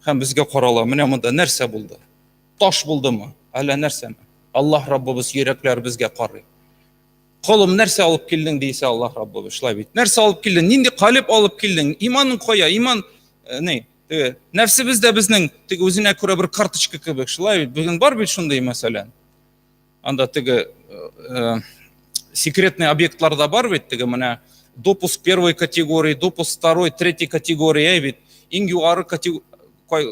Һәм безгә карала, менә монда нәрсә булды? Таш булдымы? Әллә нәрсәме? Аллаһ Раббыбыз йөрәкләребезгә карый. Колым, нәрсә алып килдең дисә Аллаһ Раббыбыз, шулай бит. Нәрсә алып килдең? Нинди калеб алып килдең? Иманың кая? Иман э, ни? Теге нәфсебез дә безнең теге үзенә күрә бер карточка кебек, шулай бит. Бүген бар бит шундый мәсәлән. Анда теге э, э секретный объектлар да бар бит, теге менә допуск первой категории, допуск второй, третьей категории бит. Иң югары категория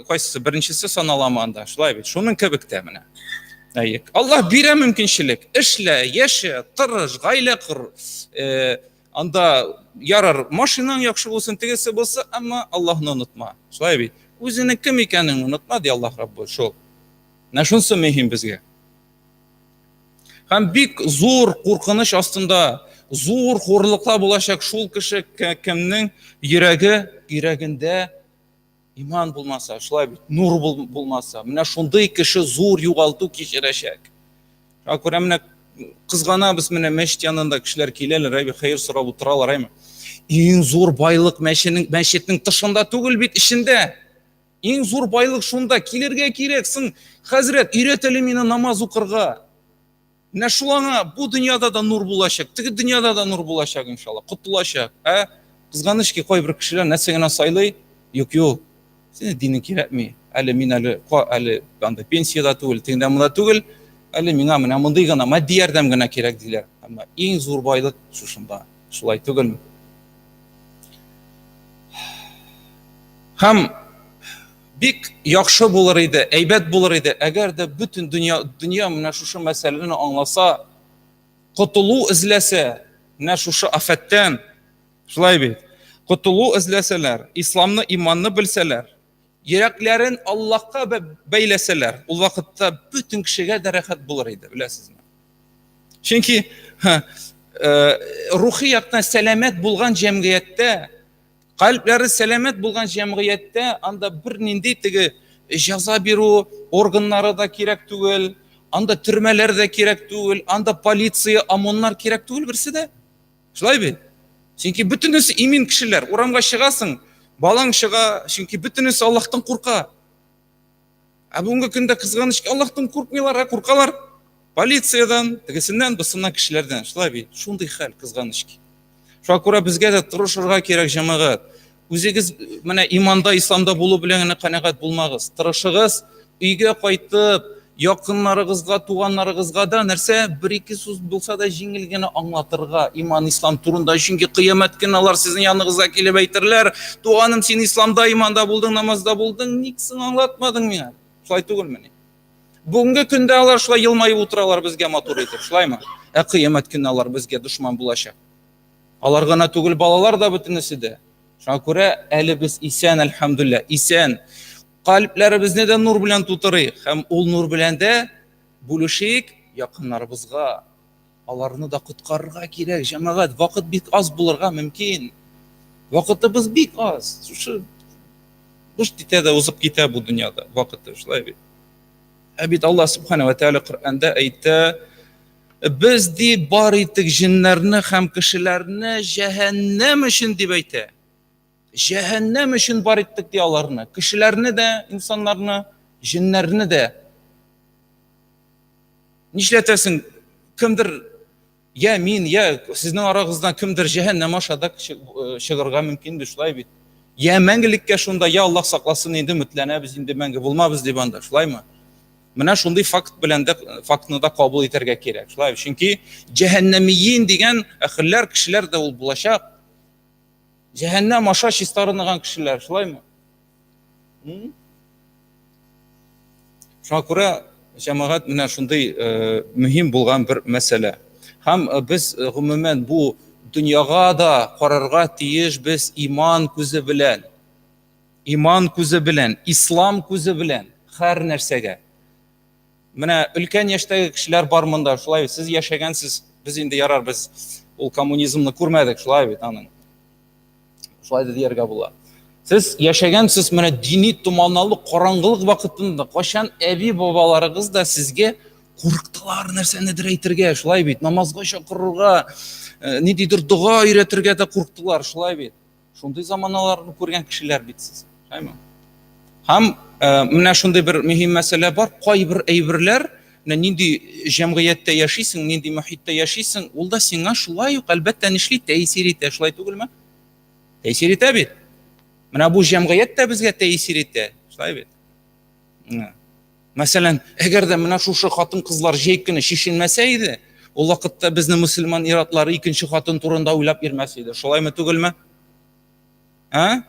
кайсысы беренчесе саналамы анда шулай бит шуның кебек тә менә әйе Аллаһ бирә мөмкинчелек эшлә яшә тырыш гаилә кор э, анда ярар машинаң яхшы булсын тегесе булса әмма Аллаһны онытма шулай бит. Үзеңнең кем икәнеңне онытма, ди Аллаһ Раббы, шул. Менә шунысы мөһим безгә. Һәм бик зур куркыныч астында, зур хурлыкта булачак шул кеше, кемнең йөрәге, йөрәгендә иман булмаса, шулай бит, нур булмаса, менә шундый кеше зур югалту кичерәчәк. Шуңа күрә менә кызганабыз, менә мәчет янында кешеләр киләләр, әйбе, хәер сорап утыралар, әйме. Иң зур байлык мәчетнең, мәчетнең тышында түгел бит, эчендә. Иң зур байлык шунда, килергә кирәк. Соң, хәзрәт, өйрәт әле мине намаз укырга. Менә шул аңа бу дөньяда да нур булачак, теге дөньяда да нур булачак, иншалла, котылачак. Ә кызганыч ки, кайбер кешеләр нәрсә генә сайлый? Юк, юк. Сине динең кирәкми. Әле мин әле әле анда пенсиядә түгел, тегендә монда түгел. Әле миңа менә мондый гына матди ярдәм генә кирәк диләр. Әмма иң зур байлык шушында. Шулай түгелме? Һәм бик яхшы булыр иде, әйбәт булыр иде, әгәр дә бөтен дөнья, дөнья менә шушы мәсьәләне аңласа, котылу эзләсә, менә шушы афәттән, шулай бит, котылу эзләсәләр, исламны, иманны белсәләр, йөрәкләрен Аллаһка бәйләсәләр, ул вакытта бөтен кешегә дә рәхәт булыр иде, беләсезме? Чөнки э, рухи яктан сәламәт булган җәмгыятьтә Кальбләре сәламәт булган җәмгыятьтә анда бернинди теге җәза бирү органнары да кирәк түгел, анда төрмәләр дә кирәк түгел, анда полиция, ОМОНнар кирәк түгел берсе дә. Шулай бит? Чөнки бөтенесе имин кешеләр. Урамга чыгасың, балаң чыга, чөнки бөтенесе Аллаһтан курка. Ә бүгенге көндә кызганыч, Аллаһтан куркмыйлар, ә куркалар полициядән, тегесеннән, бусыннан кешеләрдән. Шулай бит. Шундый хәл кызганыч ки. Шуңа күрә безгә дә тырышырга кирәк, җәмәгать. Үзегез менә иманда, исламда булу белән генә канәгать булмагыз. Тырышыгыз, өйгә кайтып, якыннарыгызга, туганнарыгызга да нәрсә бер-ике сүз булса да җиңел генә аңлатырга иман, ислам турында. Чөнки кыямәт көне алар сезнең яныгызга килеп әйтерләр, туганым, син исламда, иманда булдың, намазда булдың, ник соң аңлатмадың миңа? Шулай түгелмени? Бүгенге көндә алар шулай елмаеп утыралар безгә матур итеп, шулаймы? Ә кыямәт көне алар безгә дошман булачак. Алар гына түгел, балалар да бөтенесе дә. Шуңа күрә әле без исән, әлхәмдүлилләһ, исән. Кальбләребезне дә нур белән тутырыйк һәм ул нур белән дә бүлешик якыннарыбызга. Аларны да коткарырга кирәк, җәмәгать, вакыт бик аз булырга мөмкин. Вакытыбыз бик аз. Шушы буш китә дә узып китә бу дөньяда вакыты, шулай бит. Ә бит Аллаһ субхана ва тааля Коръәндә әйтә, без ди бар итек җеннәрне һәм кешеләрне җәһәннәм өчен дип әйтә. Җәһәннәм өчен бар иттек ди аларны. Кешеләрне дә, инсаннарны, җеннәрне дә. Нишләтәсең? Кемдер я мин, я сезнең арагыздан кемдер җәһәннәм аша да э, чыгарга мөмкин бит, шулай бит. Я мәңгелеккә шунда, я Аллаһ сакласын инде, өметләнәбез инде мәңге булмабыз дип анда, шулаймы? Менә шундый факт белән дә фактны да кабул итәргә кирәк, шулай. Чөнки җәһәннәмиин дигән әхелләр, кешеләр дә ул булачак. Җәһәннәм аша чистарыныган кешеләр, шулаймы? Шуңа күрә җәмәгать менә шундый э, мөһим булган бер мәсьәлә. Һәм э, без э, гомумән бу дөньяга да карарга тиеш без иман күзе белән. Иман күзе белән, ислам күзе белән һәр нәрсәгә. Менә өлкән яшьтәге кешеләр бар монда, шулай бит, сез яшәгәнсез, без инде ярар, без ул коммунизмны күрмәдек, шулай бит аның. Шулай да дияргә була. Сез яшәгәнсез менә дини томаналы караңгылык вакытында, кайчан әби бабаларыгыз да сезгә курыктылар нәрсәнедер әйтергә, шулай бит, намазга чакырырга, э, ниндидер дога өйрәтергә дә курыктылар, шулай бит. Шундый заманаларны күргән кешеләр бит сез. Шулаймы? Һәм э, менә шундый бер мөһим мәсьәлә бар. Кайбер әйберләр, менә нинди җәмгыятьтә яшисең, нинди мохиттә яшисең, ул да сиңа шулай ук әлбәттә нишли, тәэсир итә, шулай түгелме? Тәэсир итә бит. Менә бу җәмгыять тә безгә тәэсир итә, шулай бит? Мәсәлән, әгәр дә менә шушы хатын-кызлар җәй көне чишенмәсә иде, ул вакытта безнең мөселман ир-атлары икенче хатын турында уйлап йөрмәс иде. Шулаймы түгелме? Ә?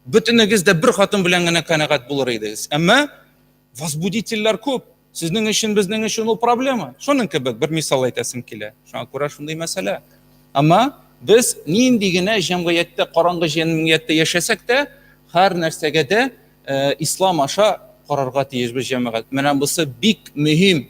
Бөтенегез дә бер хатын белән генә канәгать булыр идегез. Әмма возбудительләр күп. Сезнең өчен, безнең өчен ул проблема. Шуның кебек бер мисал әйтәсем килә. Шуңа күрә шундый мәсьәлә. Әмма без нинди генә җәмгыятьтә, караңгы җәмгыятьтә яшәсәк тә, һәр нәрсәгә дә ислам аша карарга тиешбез, җәмәгать. Менә бусы бик мөһим.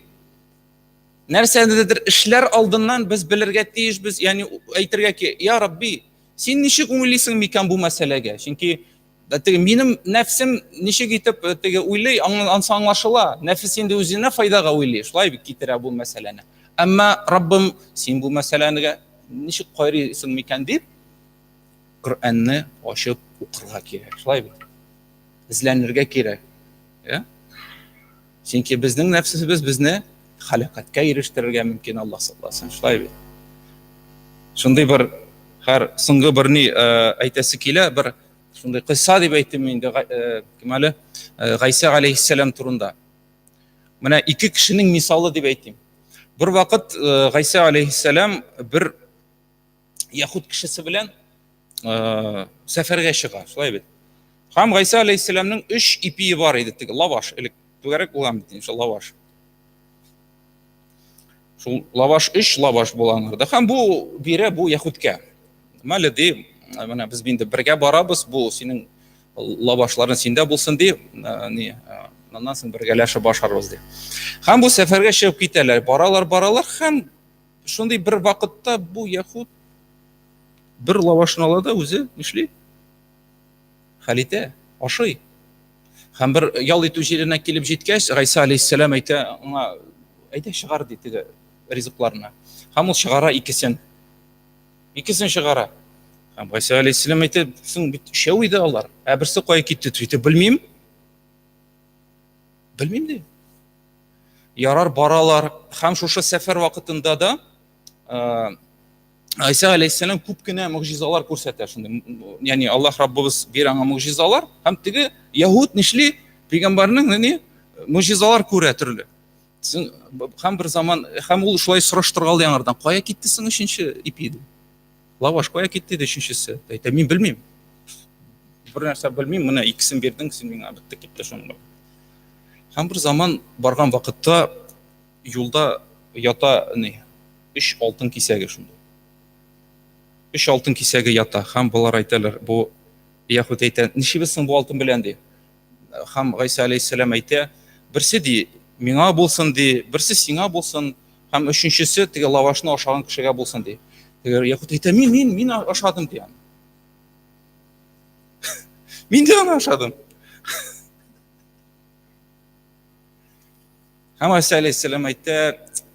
Нәрсәдер эшләр алдыннан без белергә тиешбез, ягъни әйтергә ки, я Рабби, син ничек уйлыйсың микән бу мәсьәләгә? Чөнки теге минем нәфсем ничек итеп теге уйлый, ансы аңлашыла. Нәфес инде үзенә файдага уйлый, шулай бит китерә бу мәсьәләне. Әмма Раббым, син бу мәсьәләгә ничек карыйсың микән дип, Коръәнне ачып укырга кирәк. Шулай бит. Эзләнергә кирәк. Ә? Чөнки безнең нәфсебез безне халәкәткә ирештерергә мөмкин, Аллаһ сакласын. Шулай бит. Шундый бер хәр соңгы бер ни әйтәсе килә, бер шундый кыйса дип әйтим инде, кем әле? Гайсә алейһиссәлам турында. Менә ике кешенең мисалы дип әйтим. Бер вакыт Гайсә алейһиссәлам бер яхуд кешесе белән сәфәргә чыга, шулай бит. Һәм Гайсә алейһиссәламның өч ипие бар иде, теге лаваш, элек түгәрәк булган бит инде лаваш. Шул лаваш өч лаваш була аңарда. Һәм бу бирә бу яхудка. Мәле ди, менә без инде бергә барабыз, бу синең лавашларың синдә булсын ди, ни, аннан соң бергәләшеп ашарбыз ди. Һәм бу сәфәргә чыгып китәләр. Баралар, баралар һәм шундый бер вакытта бу яхуд бер лавашны ала да үзе нишли? Хәл итә, ашый. Һәм бер ял итү җиренә килеп җиткәч, Гайса алейһиссәлам әйтә аңа, әйдә чыгар ди теге ризыкларны. Һәм ул чыгара икесен. Икесен чыгара. Һәм Гайса алейһиссәлам әйтә, соң бит өчәү иде алар. Ә берсе кая китте? Әйтә, белмим. Белмим ди. Ярар, баралар. Һәм шушы сәфәр вакытында да Гайсә алейһиссәлам күп кенә могҗизалар күрсәтә шундый. Ягъни Аллаһ Раббыбыз бирә аңа могҗизалар һәм теге яһүд нишли? Пәйгамбәрнең ни могҗизалар күрә төрле. Һәм бер заман һәм ул шулай сораштыргалый аңардан, кая китте соң өченче ипи ди. Лаваш кая китте ди өченчесе. Әйтә, мин белмим. Бер нәрсә белмим, менә икесен бирдең син миңа, бетте китте шуның. Һәм бер заман барган вакытта юлда ята ни өч алтын кисәге шунда. Өч алтын кисәге ята. Һәм болар әйтәләр, бу Яһүд әйтә, нишлибез соң бу алтын белән ди. Һәм Гайсә алейһиссәлам әйтә, берсе ди, миңа булсын ди, берсе сиңа булсын, һәм өченчесе теге лавашны ашаган кешегә булсын ди. Теге Яһүд әйтә, мин, мин, мин ашадым ди аны. Мин дә аны ашадым. Һәм Гайсә алейһиссәлам әйтә,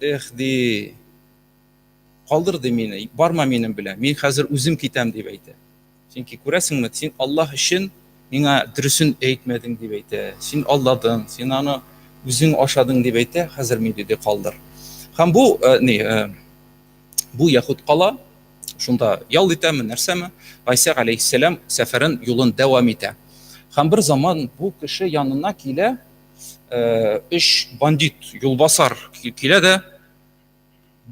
эх ди, калдыр ди мине, барма минем белән, мин хәзер үзем китәм дип әйтә. Чөнки күрәсеңме, син Аллаһ өчен миңа дөресен әйтмәдең дип әйтә. Син алдадың, син аны үзең ашадың дип әйтә, хәзер мине ди калдыр. Һәм бу э, ни, э, бу яһүд кала, шунда ял итәме, нәрсәме? Гайсә алейһиссәлам сәфәрен юлын дәвам итә. Һәм бер заман бу кеше янына килә өч бандит, юлбасар килә дә,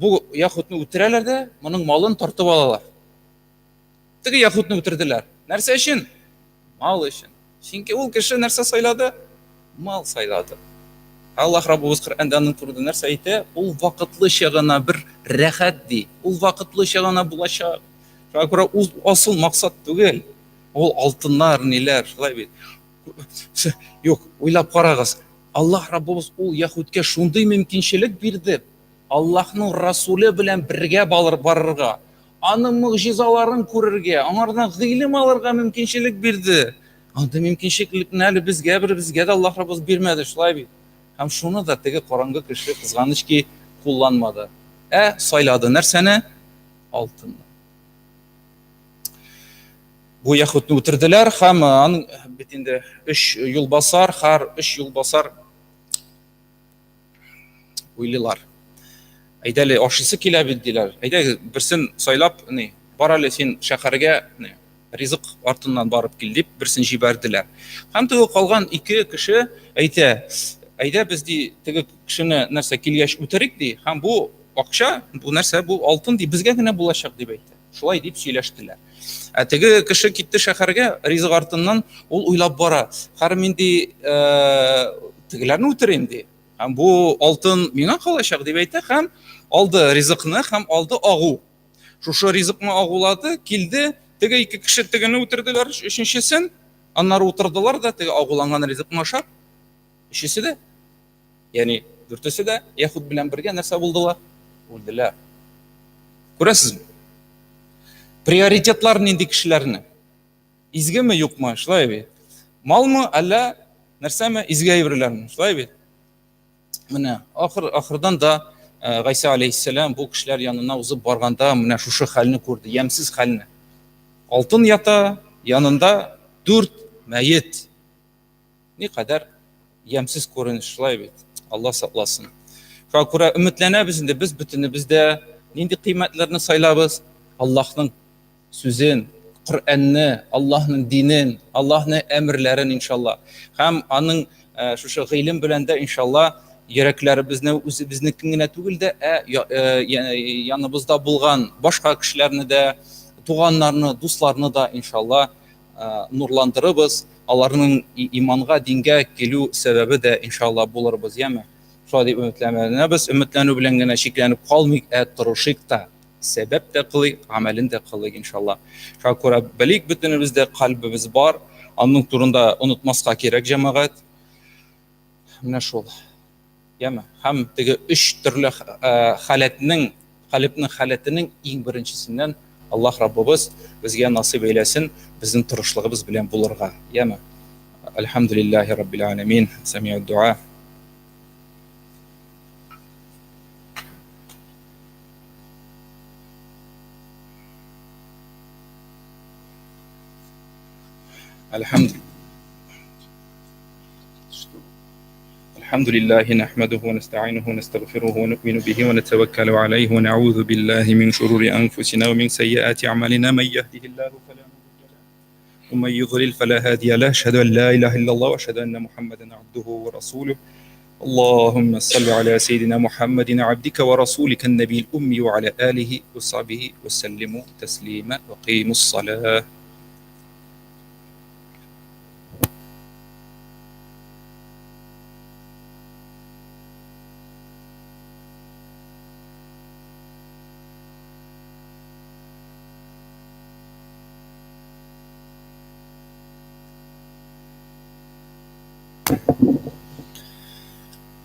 бу яхудны үтерәләр дә, моның малын тартып алалар. Теге яхудны үтерделәр. Нәрсә өчен? Мал өчен. Чөнки ул кеше нәрсә сайлады? Мал сайлады. Аллаһ Раббыбыз Коръәндә аның турында нәрсә әйтә? Ул вакытлыча гына бер рәхәт ди. Ул вакытлыча гына булачак. Шуңа күрә ул асыл максат түгел. Ул алтыннар, ниләр, шулай бит. Юк, уйлап карагыз. Аллаһ Раббыбыз ул яһүдкә шундый мөмкинчелек бирде. Аллаһның Расуле белән бергә барырга, аның могҗизаларын күрергә, аңардан гыйлем алырга мөмкинчелек бирде. Андый мөмкинчелекне әле безгә беребезгә дә Аллаһ Раббыбыз бирмәде, шулай бит. Һәм шуны да теге караңгы кеше кызганыч ки кулланмады. Ә сайлады нәрсәне? Алтынны. Бу яһүдне үтерделәр һәм аның бит инде өч юлбасар, һәр өч юлбасар уйлыйлар. Әйдә әле ашыйсы килә бит диләр. Әйдә берсен сайлап, ни, бар әле син шәһәргә, ни, ризык артыннан барып кил дип берсен җибәрделәр. Һәм теге калган ике кеше әйтә, әйдә без ди теге кешене нәрсә килгәч үтерик ди, һәм бу акча, бу нәрсә, бу алтын ди безгә генә булачак дип әйтә. Шулай дип сөйләштеләр. Ә теге кеше китте шәһәргә ризык артыннан, ул уйлап бара. Хәр мин ди, тегеләрне үтерим ди. Һәм бу алтын миңа калачак дип әйтә һәм алды ризыкны һәм алды агу. Шушы ризыкны агулады, килде, теге ике кеше тегене үтерделәр, өченчесен. Аннары утырдылар да, теге агуланган ризыкны ашап, өчесе дә, ягъни дүртесе дә Яһүд белән бергә нәрсә булдылар? Үлделәр. Күрәсезме? Приоритетлар нинди кешеләрне? Изгеме, юкмы? Шулай бит. Малмы, әллә нәрсәме? Изге әйберләрме? Шулай бит. Менә ахыр ахырдан да э, Гайсә алейһиссәлам бу кешеләр янына узып барганда менә шушы хәлне күрде, ямьсез хәлне. Алтын ята, янында дүрт мәет. Ни кадәр ямьсез күренеш, шулай бит. Алла сакласын. Шуңа күрә өметләнәбез инде без бөтенебез дә нинди кыйммәтләрне сайлабыз? Аллаһның сүзен, Коръәнне, Аллаһның динен, Аллаһның әмерләрен иншалла. Һәм аның э, шушы гыйлем белән дә иншалла йөрәкләребезне үзебезнекен генә түгел дә, ә э, яныбызда булган башка кешеләрне дә, туганнарны, дусларны да иншалла э, нурландырыбыз. Аларның иманга, дингә килү сәбәбе дә иншалла булырбыз, яме. Шулай дип өметләнәбез. Өметләнү белән генә чикләнеп калмыйк, ә тырышыйк та. Сәбәп тә кылыйк, гамәлен дә кылыйк, иншалла. Шуңа күрә белик, бөтенебез дә кальбебез бар. Аның турында онытмаска кирәк, җәмәгать. Менә шул. Яме? Һәм теге өч төрле э, халәтнең, кальбнең халәтенең иң беренчесеннән Аллаһ Раббыбыз безгә насыйп әйләсен, безнең тырышлыгыбыз белән булырга. Яме? Әлхәмдүлилләһи раббил аләмин. Сәми'уд дуа. الحمد الحمد لله نحمده ونستعينه ونستغفره ونؤمن به ونتوكل عليه ونعوذ بالله من شرور أنفسنا ومن سيئات أعمالنا من يهده الله فلا مضل له ومن يضلل فلا هادي له أشهد أن لا إله إلا الله وأشهد أن محمدا عبده ورسوله اللهم صل على سيدنا محمد عبدك ورسولك النبي الأمي وعلى آله وصحبه وسلموا تسليما وقيموا الصلاة.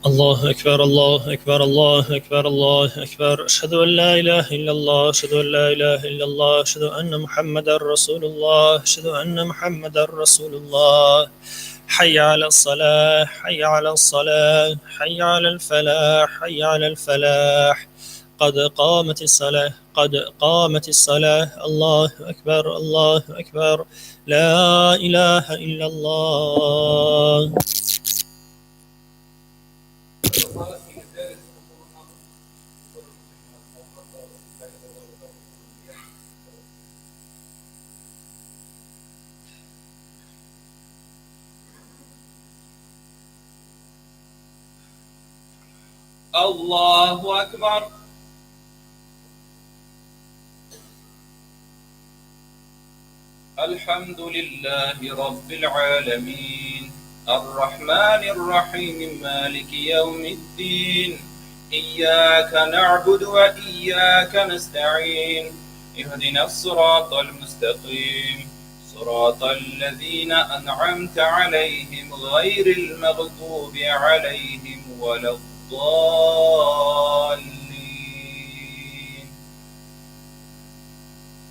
الله أكبر الله أكبر الله أكبر الله أكبر أشهد أن لا إله إلا الله أشهد أن لا إله إلا الله أشهد أن محمدا رسول الله أشهد أن محمدا رسول الله حي على الصلاة حي على الصلاة حي على الفلاح حي على الفلاح قد قامت الصلاة قد قامت الصلاة الله أكبر الله أكبر لا إله إلا الله. الله أكبر. الحمد لله رب العالمين الرحمن الرحيم مالك يوم الدين إياك نعبد وإياك نستعين اهدنا الصراط المستقيم صراط الذين أنعمت عليهم غير المغضوب عليهم ولا الضالين.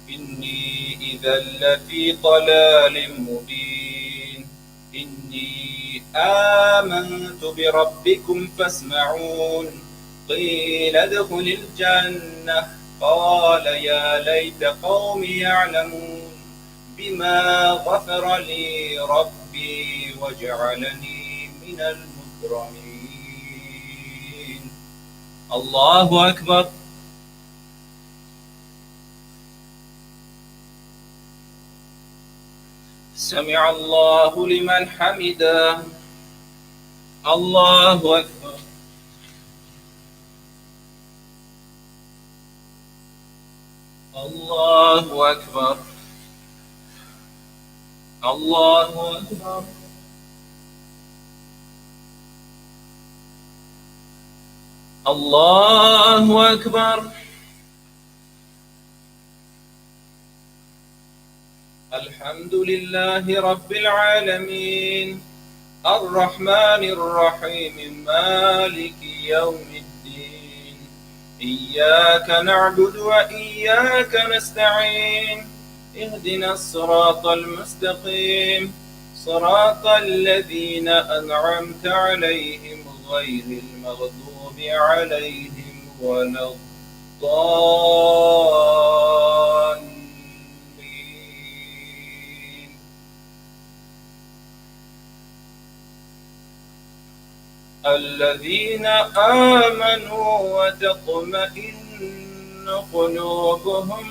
إني إذا لفي ضلال مبين. إني آمنت بربكم فاسمعون. قيل ادخل الجنة قال يا ليت قومي يعلمون بما غفر لي ربي وجعلني من المكرمين. الله أكبر. سمع الله لمن حمده. الله أكبر. الله أكبر. الله أكبر. الله أكبر. الحمد لله رب العالمين الرحمن الرحيم مالك يوم الدين إياك نعبد وإياك نستعين اهدنا الصراط المستقيم صراط الذين أنعمت عليهم غير المغضوب عليهم ولا الضالين. الذين آمنوا وتطمئن قلوبهم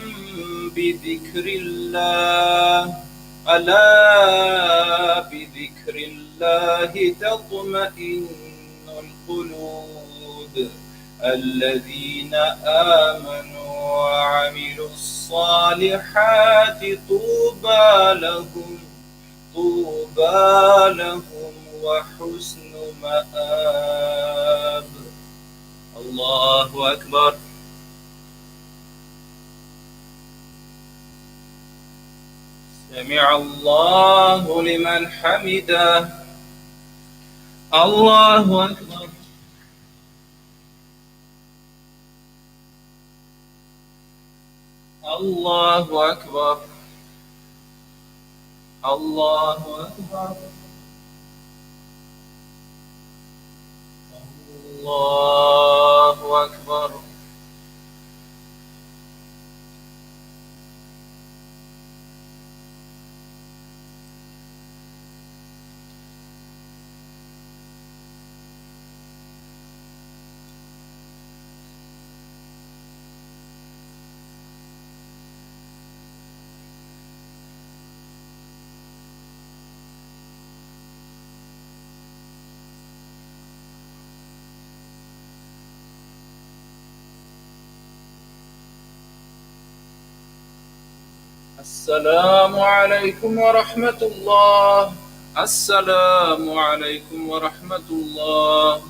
بذكر الله ألا بذكر الله تطمئن القلوب. الذين آمنوا وعملوا الصالحات طوبى لهم طوبى لهم وحسن مآب. الله أكبر. سمع الله لمن حمده. الله أكبر. الله أكبر. الله أكبر. الله أكبر. السلام عليكم ورحمة الله. السلام عليكم ورحمة الله.